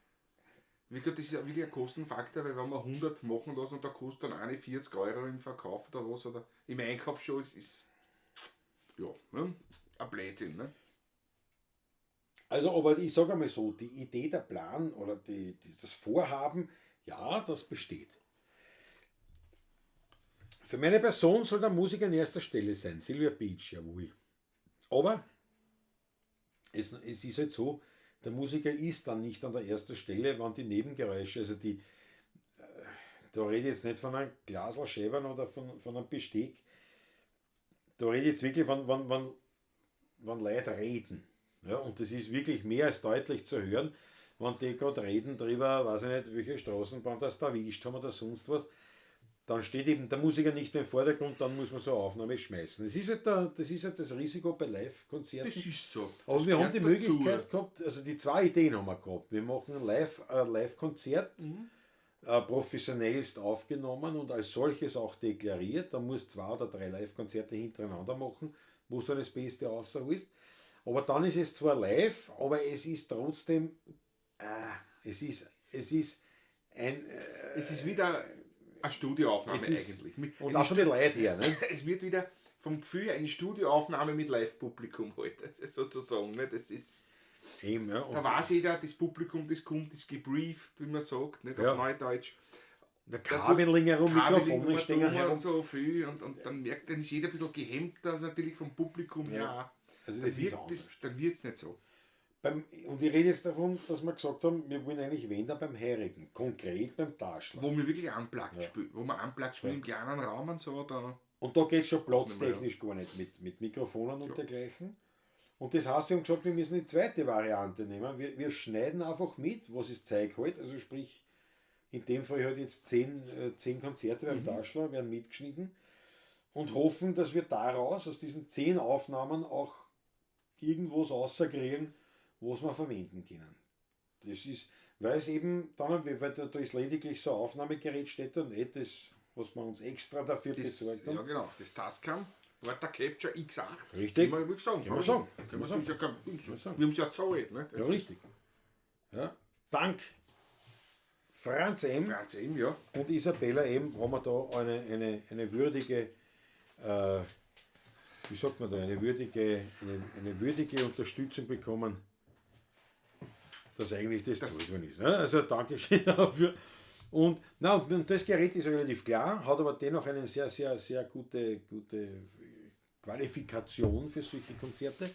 Wie gesagt, das ist ja wirklich ein Kostenfaktor, weil wenn wir 100 machen lassen und da kostet dann eine 40 Euro im Verkauf oder was, oder im Einkauf schon, ist, ist ja, ne? Ein Blödsinn. Ne? Also, aber ich sage einmal so, die Idee, der Plan oder das Vorhaben, ja, das besteht. Für meine Person soll der Musiker an erster Stelle sein, Sylvia Beach, jawohl. Aber es ist halt so, der Musiker ist dann nicht an der ersten Stelle, wenn die Nebengeräusche, also die, da rede ich jetzt nicht von einem Glasl Schäbern oder von einem Besteck, da rede ich jetzt wirklich von, wenn Leute reden. Ja, und das ist wirklich mehr als deutlich zu hören, wenn die gerade reden drüber, weiß ich nicht, welche Straßenbahn das da erwischt haben oder sonst was, dann steht eben der Musiker nicht mehr im Vordergrund, dann muss man so eine Aufnahme schmeißen. Das ist halt, das ist halt das Risiko bei Live-Konzerten. Das ist so. Aber Das wir haben die gehört dazu. Möglichkeit gehabt, also die 2 Ideen haben wir gehabt. Wir machen ein Live-Konzert, professionellst aufgenommen und als solches auch deklariert. Da musst du 2 oder 3 Live-Konzerte hintereinander machen, wo du dann das Beste rausholst. Aber dann ist es zwar live, aber es ist trotzdem, es ist, es ist ein, Es ist wieder eine Studioaufnahme es ist, eigentlich. Mit, und auch von den Leuten her, ne? Es wird wieder vom Gefühl her eine Studioaufnahme mit Live-Publikum halt, sozusagen. Ne? Das ist, Eben, ja. Und da weiß jeder, das Publikum, das kommt, ist gebrieft, wie man sagt, nicht Ja. auf Neudeutsch. Der Kabelling herum, Kabelling Mikrofone stehen herum. herum. So viel und dann merkt dann ist jeder ein bisschen gehemmter natürlich vom Publikum Ja. her. Also Dann das ist wird anders. das, dann wird's nicht so. Und ich rede jetzt davon, dass wir gesagt haben, wir wollen eigentlich wenn dann beim Heurigen, konkret beim Taschler. Wo wir wirklich unplugged Ja. spielen, wo wir unplugged spielen im kleinen Raum und so, da. Und da geht's schon platztechnisch gar nicht mit Mikrofonen und Ja. dergleichen. Und das heißt, wir haben gesagt, wir müssen die zweite Variante nehmen. Wir schneiden einfach mit, was ist Zeug halt. Also sprich, in dem Fall halt jetzt 10 Konzerte beim Taschler werden mitgeschnitten und hoffen, dass wir daraus, aus diesen 10 Aufnahmen auch irgendwas rauskriegen, was wir verwenden können. Das ist, weil es eben dann, weil da ist lediglich so ein Aufnahmegerät steht da nicht das, was wir uns extra dafür besorgt haben. Ja, genau. Das Tascam Porta Capture X8. Richtig. Können wir ruhig sagen. Können wir sagen. Können wir sagen. Ja kein, wir sagen. Wir haben es ja gezahlt. Ne? Ja, richtig. Ja. Dank Franz M. Franz M., ja. und Isabella M. haben wir da eine würdige, wie sagt man da, eine würdige Unterstützung bekommen, dass eigentlich das gezahlt worden ist. Ne? Also Dankeschön dafür. Und, na, und das Gerät ist relativ klar, hat aber dennoch eine sehr, sehr, sehr gute Qualifikation für solche Konzerte.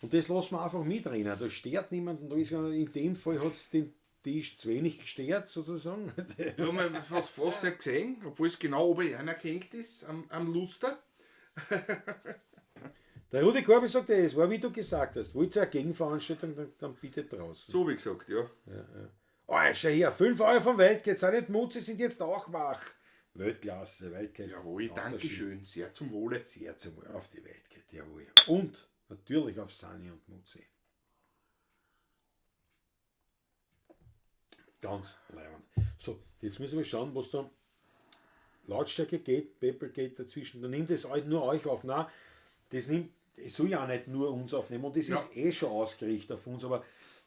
Und das lassen wir einfach mitrennen. Da stört niemanden. Da ist ja, in dem Fall hat es den Tisch zu wenig gestört, sozusagen. Ja, man hat es fast nicht gesehen, obwohl es genau oben einer gehängt ist, am Luster. Der Rudi Korbi sagt, es war wie du gesagt hast, wollt ihr eine Gegenveranstaltung, dann bitte draußen. So wie gesagt, ja. Ja, ja. Oh, schau her, 5 Euro vom Weltgeld, sei nicht Mutzi, sind jetzt auch wach. Weltklasse, Weltgeld. Jawohl, Dankeschön, sehr zum Wohle. Sehr zum Wohle, auf die Weltgeld, jawohl. Und natürlich auf Sani und Mutzi. Ganz leibend. So, jetzt müssen wir schauen, was da Lautstärke geht, Peppel geht dazwischen. Da nimmt es nur euch auf. Nein, das nimmt, es soll ja auch nicht nur uns aufnehmen und das ja. ist eh schon ausgerichtet auf uns, aber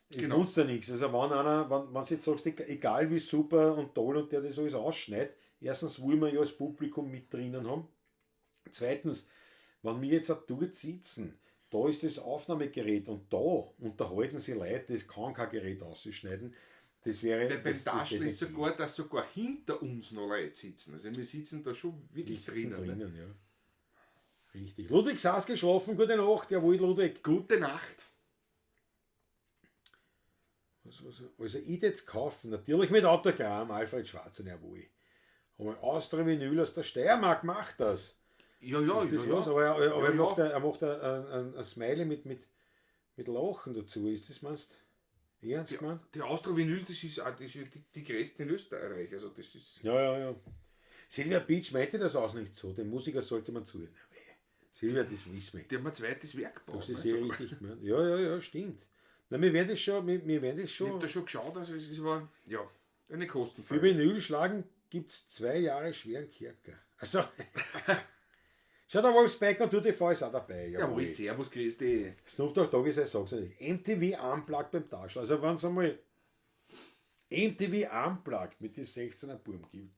es genau. nutzt ja nichts. Also wenn einer, wenn du jetzt sagst, egal wie super und toll und der das alles ausschneidet, erstens wollen wir ja das Publikum mit drinnen haben. Zweitens, wenn wir jetzt auch dort sitzen, da ist das Aufnahmegerät und da unterhalten sie Leute, das kann kein Gerät ausschneiden. Das wäre. Weil beim Taschl ist sogar, dass sogar hinter uns noch Leute sitzen. Also wir sitzen da schon wirklich drinnen. Ne? Ja. Richtig. Ludwig saß geschlafen, gute Nacht, jawohl Ludwig. Gute Nacht. Also ich jetzt kaufen, natürlich mit Autogramm, Alfred Schwarzer, jawohl. Haben wir Austria Vinyl aus der Steiermark macht das. Ja, ja, ist das ja, was? Ja. Aber ja, er macht, er macht ein Smiley mit Lachen dazu, ist das, meinst du? Ernst gemeint? Die Austria Vinyl, das ist auch das ist die größte in Österreich. Also das ist ja, ja, ja. Silvia Beach meinte das auch nicht so. Dem Musiker sollte man zuhören. Silvia, das wissen wir. Die haben ein zweites Werk gebaut. Das ist sehr richtig gemeint. Ja, ja, ja, stimmt. Na, wir werden das schon. Wir werden das schon. Ich habe da schon geschaut, also es war ja, eine Kostenfrage. Für Vinyl schlagen gibt es 2 Jahre schweren Kerker. Also. Schau, der Wolfsbecker und TV ist auch dabei. Jawohl, servus, grüß dich. Snoop Dogg Dogg ist, ich sag's nicht. MTV Unplugged beim Taschl. Also, wenn es einmal MTV Unplugged mit den 16er Buben gibt,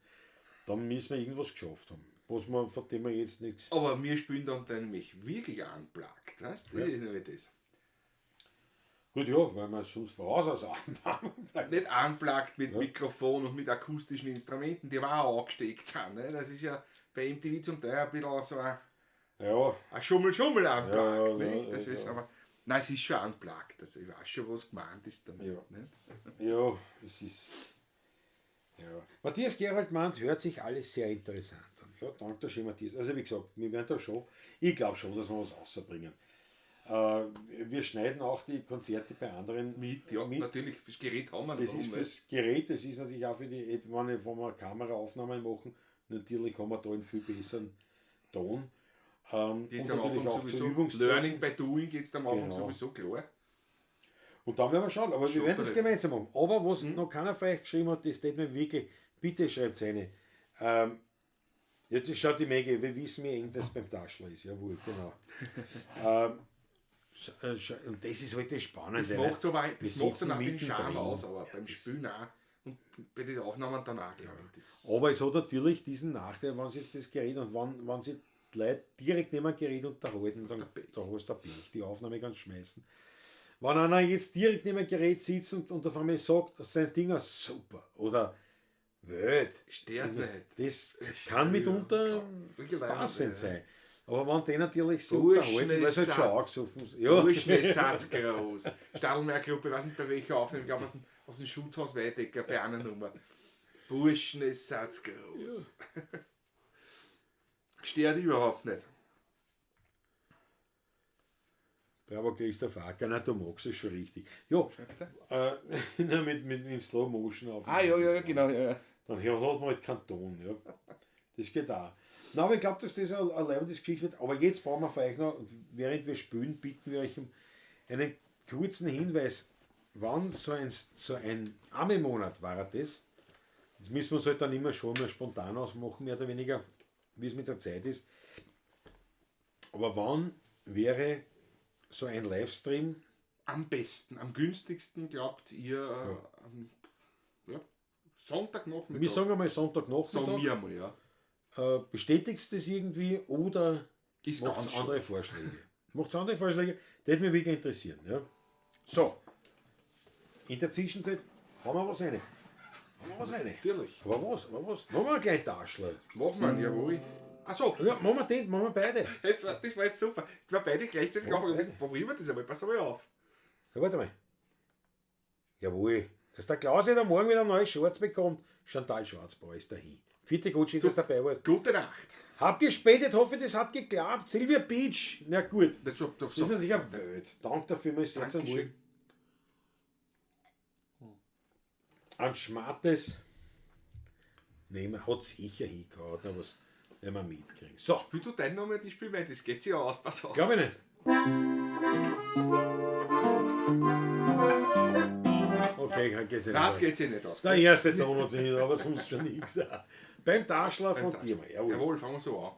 dann müssen wir irgendwas geschafft haben. Was wir, von dem wir jetzt nichts. Aber wir spielen dann nämlich wirklich Unplugged, weißt du? Das ja. ist nämlich das. Gut, ja, weil wir sonst voraus aus Unplugged. Nicht Unplugged mit ja. Mikrofon und mit akustischen Instrumenten, die aber auch angesteckt sind. Ne? Das ist ja bei MTV zum Teil ein bisschen so ein. Ja. Ein Schummel unplugged, ja, nicht? Ja, Das ist ja. aber, nein, es ist schon unplugged. Also ich weiß schon, was gemeint ist damit. Ja, nicht? Ja, es ist. Ja. Matthias Gerald meint, hört sich alles sehr interessant an. Ja, danke schön, Matthias. Also wie gesagt, wir werden da schon, ich glaube schon, dass wir was rausbringen. Wir schneiden auch die Konzerte bei anderen mit. Ja, mit. Natürlich, das Gerät haben wir. Das ist fürs Gerät, das ist natürlich auch für die, wenn wir Kameraaufnahmen machen, natürlich haben wir da einen viel besseren Ton. Und natürlich auch sowieso, Learning by Doing geht es am Anfang genau. sowieso klar. Und dann werden wir schauen, aber wir werden das gemeinsam machen. Aber was noch keiner von euch geschrieben hat, das tät mir wirklich, bitte schreibt eine. Jetzt schaut die Maggie, wir wissen, wie eng das beim Taschler ist. Jawohl, genau. Und das ist halt das Spannende. Das macht aber, das macht dann auch den Charme aus, aber beim Spielen auch. Und bei den Aufnahmen danach, glaube ich. Aber es hat natürlich diesen Nachteil, wenn sie jetzt das Gerät und wenn sie die Leute direkt neben dem Gerät unterhalten, dann da hast du Pech, die Aufnahme ganz schmeißen. Wenn einer jetzt direkt neben dem Gerät sitzt und auf einmal sagt, sein Ding ist super oder Welt, stört nicht. Das kann mitunter passend sein. Aber wenn die natürlich so unterhalten, weil sie halt schon angesoffen sind. Ja. Burschen, Satz groß. Stadelmeier-Gruppe, ich weiß nicht bei welcher Aufnahme, ich glaube aus dem Schutzhaus Weidecker bei einer Nummer. Burschen ist Satz groß. Ja. Stört überhaupt nicht. Bravo Christoph Acker, na, du magst es schon richtig. Ja, mit in Slow Motion auf. Ah, ja, ja, genau. Ja. Dann hat man halt keinen Ton. Ja. Das geht auch. Na, aber ich glaube, dass das eine leibende Geschichte wird. Aber jetzt brauchen wir für euch noch, während wir spielen, bitten wir euch um einen kurzen Hinweis, wann so ein Arme-Monat war das? Das müssen wir uns halt dann immer schon mal spontan ausmachen, mehr oder weniger, wie es mit der Zeit ist. Aber wann wäre so ein Livestream? Am besten, am günstigsten, glaubt ihr, ja. Sonntagnachmittag. Wir sagen einmal Sonntagnachmittag. Sagen wir einmal, ja. Bestätigst du das irgendwie oder macht andere Vorschläge? Macht andere Vorschläge, das würde mich wirklich interessieren. Ja. So, in der Zwischenzeit haben wir was rein. Natürlich. Aber was? Machen wir gleich Taschler. Machen wir, jawohl. Achso. Ja, machen wir den, machen wir beide. Das war jetzt super. Ich war beide gleichzeitig aufgegangen. Probieren wir das einmal, pass mal auf. Ja, warte mal. Jawohl. Dass der Klaus wieder morgen wieder neue Shorts bekommt. Chantal Schwarzbauer ist dahin. Vierte gut, schön, dass du dabei warst. Gute Nacht. Hab gespätet, hoffe, das hat geklappt. Silvia Beach. Na gut. Das ist natürlich eine Welt. Dank dafür, mal sehr zum Wohl. Ein Schmattes nehmen, hat sicher hingehauen, aber was werden wir mitkriegen. So. Spiel du deinen Namen, die spiel weiter. Das geht sich ja aus, pass auf. Glaube ich nicht. Okay, geht's nicht. Das geht sich nicht aus. Der erste Ton hat sich nicht, aber sonst schon nichts. Beim Taschler von dir. Jawohl. Jawohl, fangen wir so an.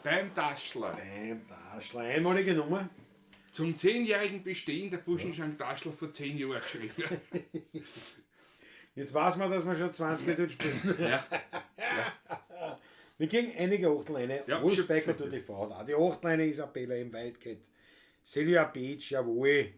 Beim Taschler. Beim Taschler. Einmalige Nummer. Zum 10-jährigen Bestehen der Buschenschank Taschler vor 10 Jahren geschrieben. Jetzt weiß man, dass wir schon 20 Minuten spielen. Ja. Wir kriegen einige Achtel rein. Ja, Wolf schon Biker gesagt, tut die Frau. Auch die Achtleine Isabella im Waldkett. Silvia Beach, jawohl.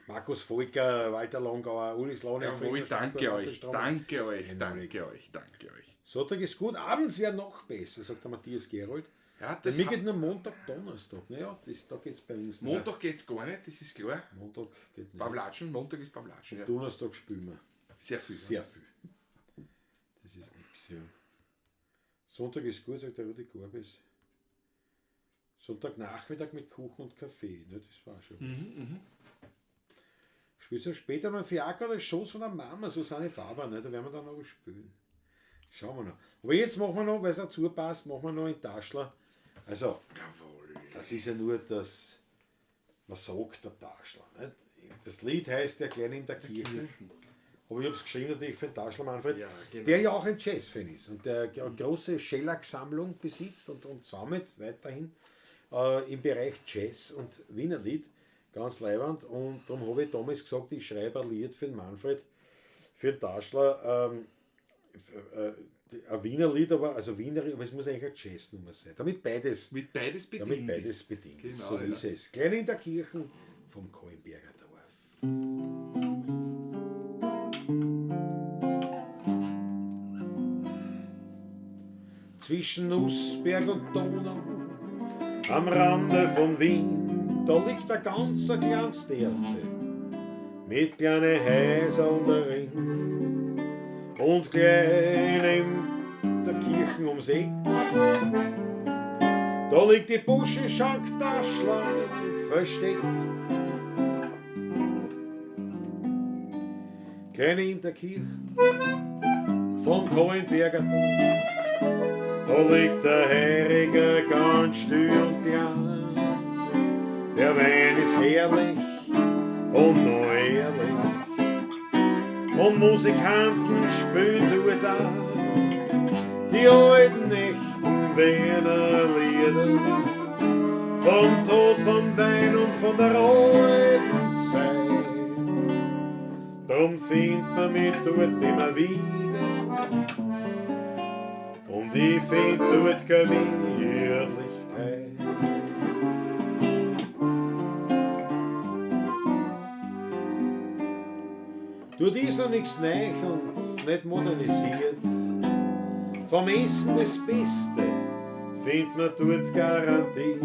Markus Volker, Walter Longauer, Uli Slonek, Jawohl, Fritz danke Stuttgart, euch, Strom. danke euch, Einmalig. danke euch, danke euch. Sonntag ist gut, abends wäre noch besser, sagt der Matthias Gerold. Ja, Bei das mir geht nur Montag, Donnerstag. Naja, das, da geht es bei uns nicht. Montag geht's gar nicht, das ist klar. Montag geht nicht. Pavlatschen, Montag ist Pavlatschen, ja. Donnerstag spielen wir. Sehr viel. Sehr viel. Das ist nichts, ja. Sonntag ist gut, sagt der Rudi Gorbis. Sonntagnachmittag mit Kuchen und Kaffee. Ne, das war schon. Mhm, Spielt so später mal Fiaker oder Schoß von der Mama, Susanne Faber, ne? Da werden wir dann noch was spielen. Schauen wir noch. Aber jetzt machen wir noch, weil es dazu passt, machen wir noch einen Taschler. Also, Jawohl. das ist ja nur das, was sagt der Taschler. Nicht? Das Lied heißt Der Kleine in der Kirche. Aber ich habe es geschrieben natürlich für den Taschler Manfred, Ja, genau. der ja auch ein Jazz-Fan ist und der eine große Shellac-Sammlung besitzt und sammelt weiterhin im Bereich Jazz und Wienerlied. Ganz leiwand. Und darum habe ich damals gesagt, ich schreibe ein Lied für den Manfred, für den Taschler, ein Wiener Lied, aber, also Wiener, aber es muss eigentlich eine Jazznummer sein, damit beides Mit beides bedient. damit beides ist. bedient. ist. Genau, so ja. ist es. Klein in der Kirche vom Kohlenberger Dorf. Zwischen Nussberg und Donau, am Rande von Wien, da liegt ein ganz ein kleines Dörfe mit kleinen Häusern darin und klein in der Kirche ums Eck. Da liegt die Buschenschank Taschler versteckt. Kleine in der Kirche vom Kohlenberger Dorf. Da liegt der Heiriger ganz still und klein. Der Wein ist herrlich und noch ehrlich. Und Musikanten spielen tut da die alten echten Wiener Lieder. Vom Tod, vom Wein und von der alten Zeit. Drum findet man mich dort immer wieder. Und ich find dort Gemütlichkeit. Dort ist noch nichts neu und nicht modernisiert. Vom Essen das Beste findet man dort garantiert.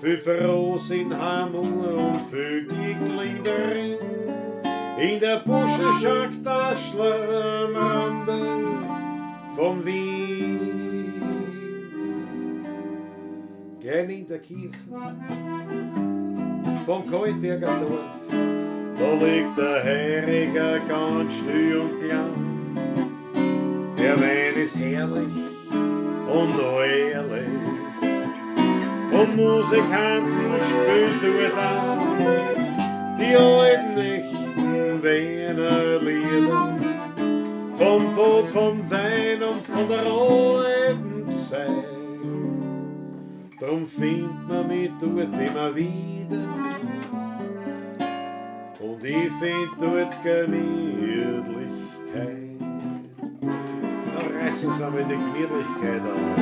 Viel Frohs in Hamur und viel Glück darin. In der Buschenschank Taschler am Rande von Wien. Klein in der Kirche vom Kaltberger Dorf, da liegt der Heiriger ganz still und klein. Der Wein ist herrlich und noch ehrlich und Musikanten spielen dort auch die alten echten Wiener Lieder. Vom Tod, vom Wein und von der alten Zeit. Drum findet man mich dort immer wieder. Und ich find dort Gemütlichkeit. Da reißen sie einmal die Gemütlichkeit auf.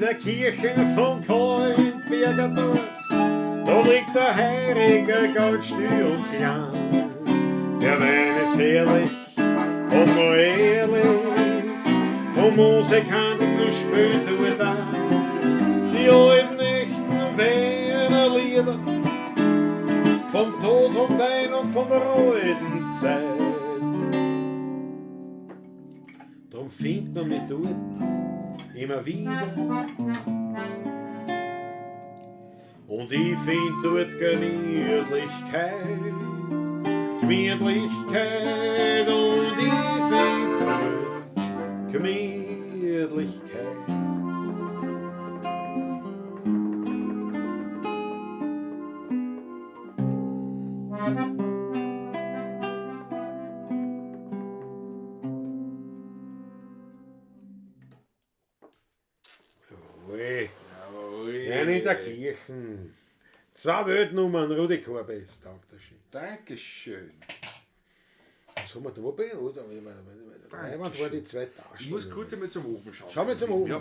der Kirche von Kahlenbergerdorf, da liegt der Heiriger ganz still und klein. Der Wein ist herrlich und nur ehrlich, und Musikanten spielt dort auch. Die alten Nächten werden Lieder vom Tod, vom Wein und von der alten Zeit. Drum findet man mich dort immer wieder. Und ich find dort Gemütlichkeit, Gemütlichkeit, und ich find dort Gemütlichkeit. Jawohl. Jawohl. Klein in der Kirche. 2 Weltnummern, Rudi Korbes, Dankeschön. Dankeschön. Was haben wir da? Wo bin ich? Oder? Leiwand war die 2 Taschen. Ich muss kurz einmal zum Ofen schauen. Schau mal zum Ofen. Ja.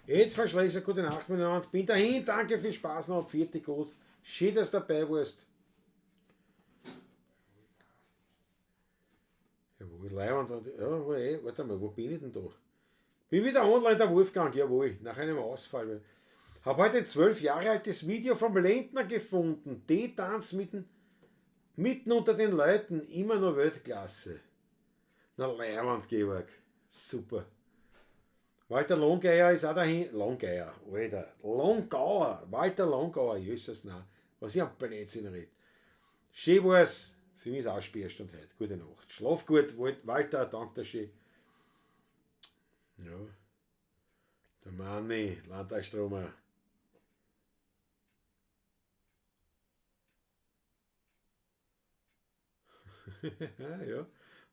Ed Verschleißer, gute Nacht miteinander. Bin dahin, danke, viel Spaß noch. Vierte gut. Schön, dass du dabei warst. Jawohl, Leiwand. Ja, ey, warte mal, wo bin ich denn da? Bin wieder online, der Wolfgang, jawohl, nach einem Ausfall. Hab heute ein 12 Jahre altes Video vom Lendner gefunden. D-Tanz mitten unter den Leuten, immer noch Weltklasse. Na, Leiwand, Georg. Super. Walter Longeier ist auch dahin. Longeier, Alter. Longauer. Walter Longauer, Jesus, nein. Was ich am Blödsinn red. Schön war's. Für mich ist auch Sperrstunde heute. Gute Nacht. Schlaf gut, Walter, danke dir schön. Ja. Der Manni, Landtagstromer. Ja.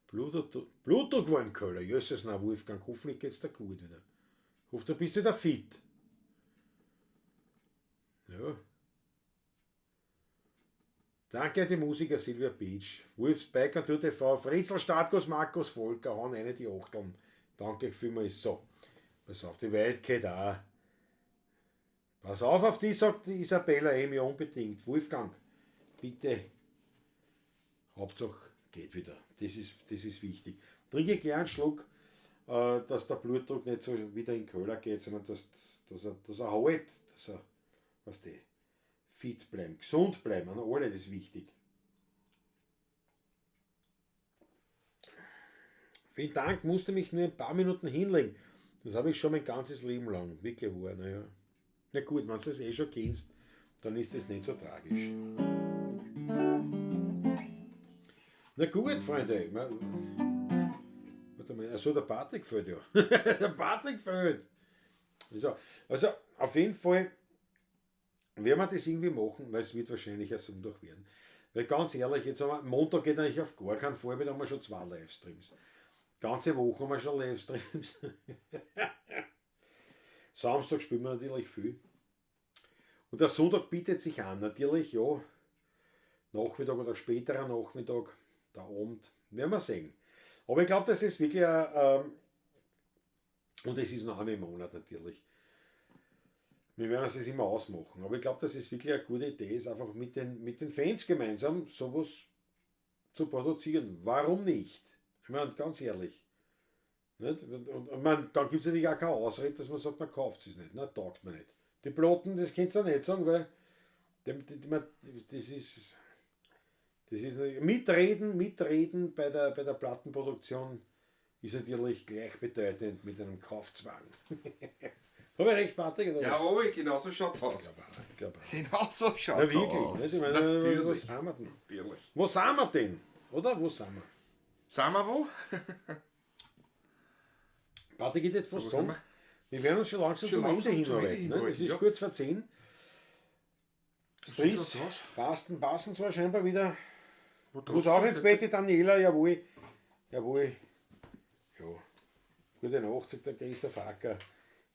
Blutdruck war im Keller. Jesus, na Wolfgang, hoffentlich geht's dir gut wieder. Hoffe, du bist wieder fit. Ja. Danke an die Musiker Silvia Beach, Wolfs Biker Tour TV, Fritzl, Startguss, Markus Volker, hauen eine die Achteln. Danke vielmals. So, pass auf, die Welt geht auch. Pass auf die, sagt die Isabella Emi unbedingt. Wolfgang, bitte. Hauptsache geht wieder. Das ist wichtig. Trinke gern einen Schluck, dass der Blutdruck nicht so wieder in den Keller geht, sondern dass er halt, dass er, weißt du, fit bleiben, gesund bleiben, an alle, das ist wichtig. Vielen Dank, musste mich nur ein paar Minuten hinlegen. Das habe ich schon mein ganzes Leben lang, wirklich wahr. Naja. Na gut, wenn du das eh schon kennst, dann ist das nicht so tragisch. Na gut, Freunde. Warte mal, also der Patrick fehlt ja. Der Patrick fehlt. Also auf jeden Fall werden wir das irgendwie machen, weil es wird wahrscheinlich ein Sonntag werden. Weil ganz ehrlich, jetzt haben wir, Montag geht eigentlich auf gar keinen Fall, weil da haben wir schon 2 Livestreams. Ganze Woche haben wir schon Livestreams. Samstag spielen wir natürlich viel. Und der Sonntag bietet sich an, natürlich, ja. Nachmittag oder späterer Nachmittag, der Abend, werden wir sehen. Aber ich glaub, das ist wirklich ein und es ist noch einmal im Monat natürlich. Wir werden uns das immer ausmachen. Aber ich glaub, dass es wirklich eine gute Idee ist, einfach mit den Fans gemeinsam sowas zu produzieren. Warum nicht? Ich mein, ganz ehrlich. Nicht? Und dann gibt's natürlich auch keine Ausrede, dass man sagt, man kauft es nicht. Na, taugt man nicht. Die Platten, das könnt ihr auch nicht sagen, weil das ist, das ist mitreden bei der Plattenproduktion ist natürlich gleichbedeutend mit einem Kaufzwang. Hab ich recht, Patrick? Oder was? Jawohl, genau so schaut's aus. Ich glaub auch, ich glaub auch. Genau so schaut's Na, wirklich, aus. nicht? Ich meine, Natürlich. was haben wir denn? Natürlich. Wo sind wir denn? Oder? Wo sind wir? Sind wir wo? Patrick, ich hätte fast Wo sind sagen, wir? wir werden uns schon langsam Schon zum Ende langsam zum Ende hinarbeiten, ne? hinarbeiten, Es ist ja. kurz vor 10. So Stress, schaut's aus. passen zwar scheinbar wieder. Wo Du musst trotzdem auch ins Bett, die Daniela, jawohl. Jawohl. Ja. Gute Nacht, sagt der Christoph Acker.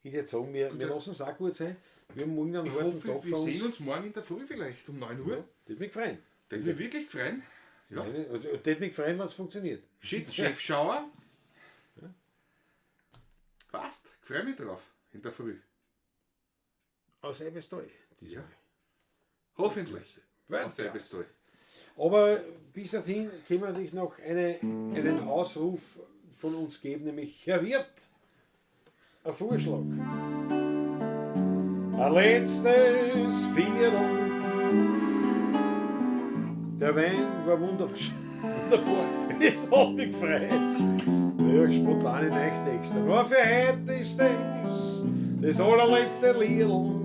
Ich würde sagen, wir lassen es auch gut sein. Wir haben morgen einen Ich harten hoffe, Tag wir vor sehen uns. uns morgen in der Früh vielleicht um 9 Uhr. Ja, das würde mich freuen. Das würde mich wirklich freuen. Ja. Nein, also, das würde mich freuen, wenn es funktioniert. Shit, Chefschauer. Ja. Passt, ich freue mich drauf in der Früh. Aus Eibestal. Ja. Hoffentlich. Aus Weltklasse. Eibestal. Aber bis dahin können wir natürlich noch einen Ausruf von uns geben, nämlich Herr Wirt, ein Vorschlag. Ein letztes Viertel. Der Wein war wunderbar. Es hat mich gefreut. Ja, spontane Neuchtexte. Nur für heute ist das allerletzte Liedl.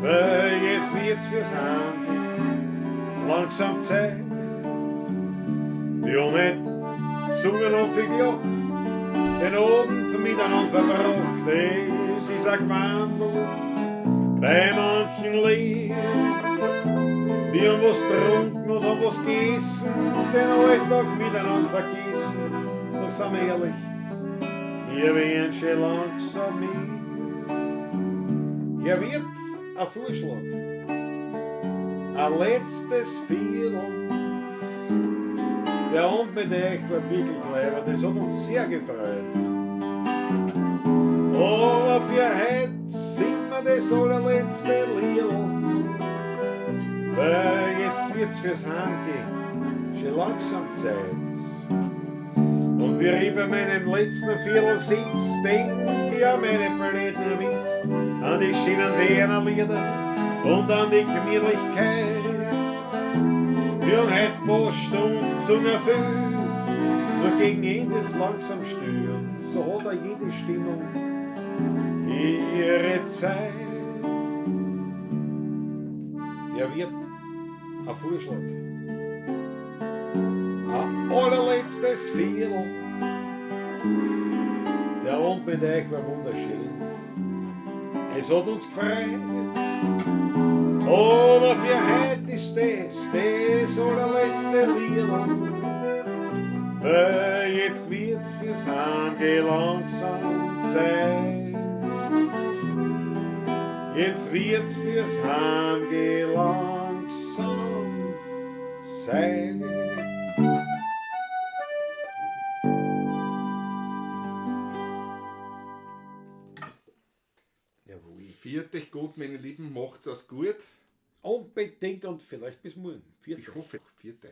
Weil jetzt wird's fürs Heimgehen langsam Zeit. Wir haben nicht gesungen und viel gelacht, den Abend miteinander verbracht. Es ist auch gewarnt worden bei manchen Lied. Wir haben was getrunken und haben was gegessen und den Alltag miteinander vergessen. Doch sind wir ehrlich, wir werden schon langsam mit. Hier wird ein Vorschlag. Ein letztes Viertel. Der Abend mit euch war wirklich leibend, das hat uns sehr gefreut. Aber für heute singen wir das allerletzte Liedl. Weil jetzt wird's fürs Heimgehen schon langsam Zeit. Und wie ich bei meinem letzten Viertel sitz, denk ich an meine blöden Witz, an die schönen Wiener Lieder und an die Gemütlichkeit. Wir haben heute ein paar Stunden gesungen viel, nur gegen Ende wird's langsam still und so hat auch jede Stimmung ihre Zeit. Er wird ein Vorschlag. Ein allerletztes Viertel. Der Abend mit euch war wunderschön. Es hat uns gefreut. Aber für heute ist das allerletzte Liedl. Weil jetzt wird's fürs Heimgehen langsam Zeit. Jetzt wird's fürs Heimgehen langsam Zeit. Jawohl. Viert euch gut, meine Lieben, macht's es gut. Unbedingt und vielleicht bis morgen. Viert Ich euch. hoffe, viert euch.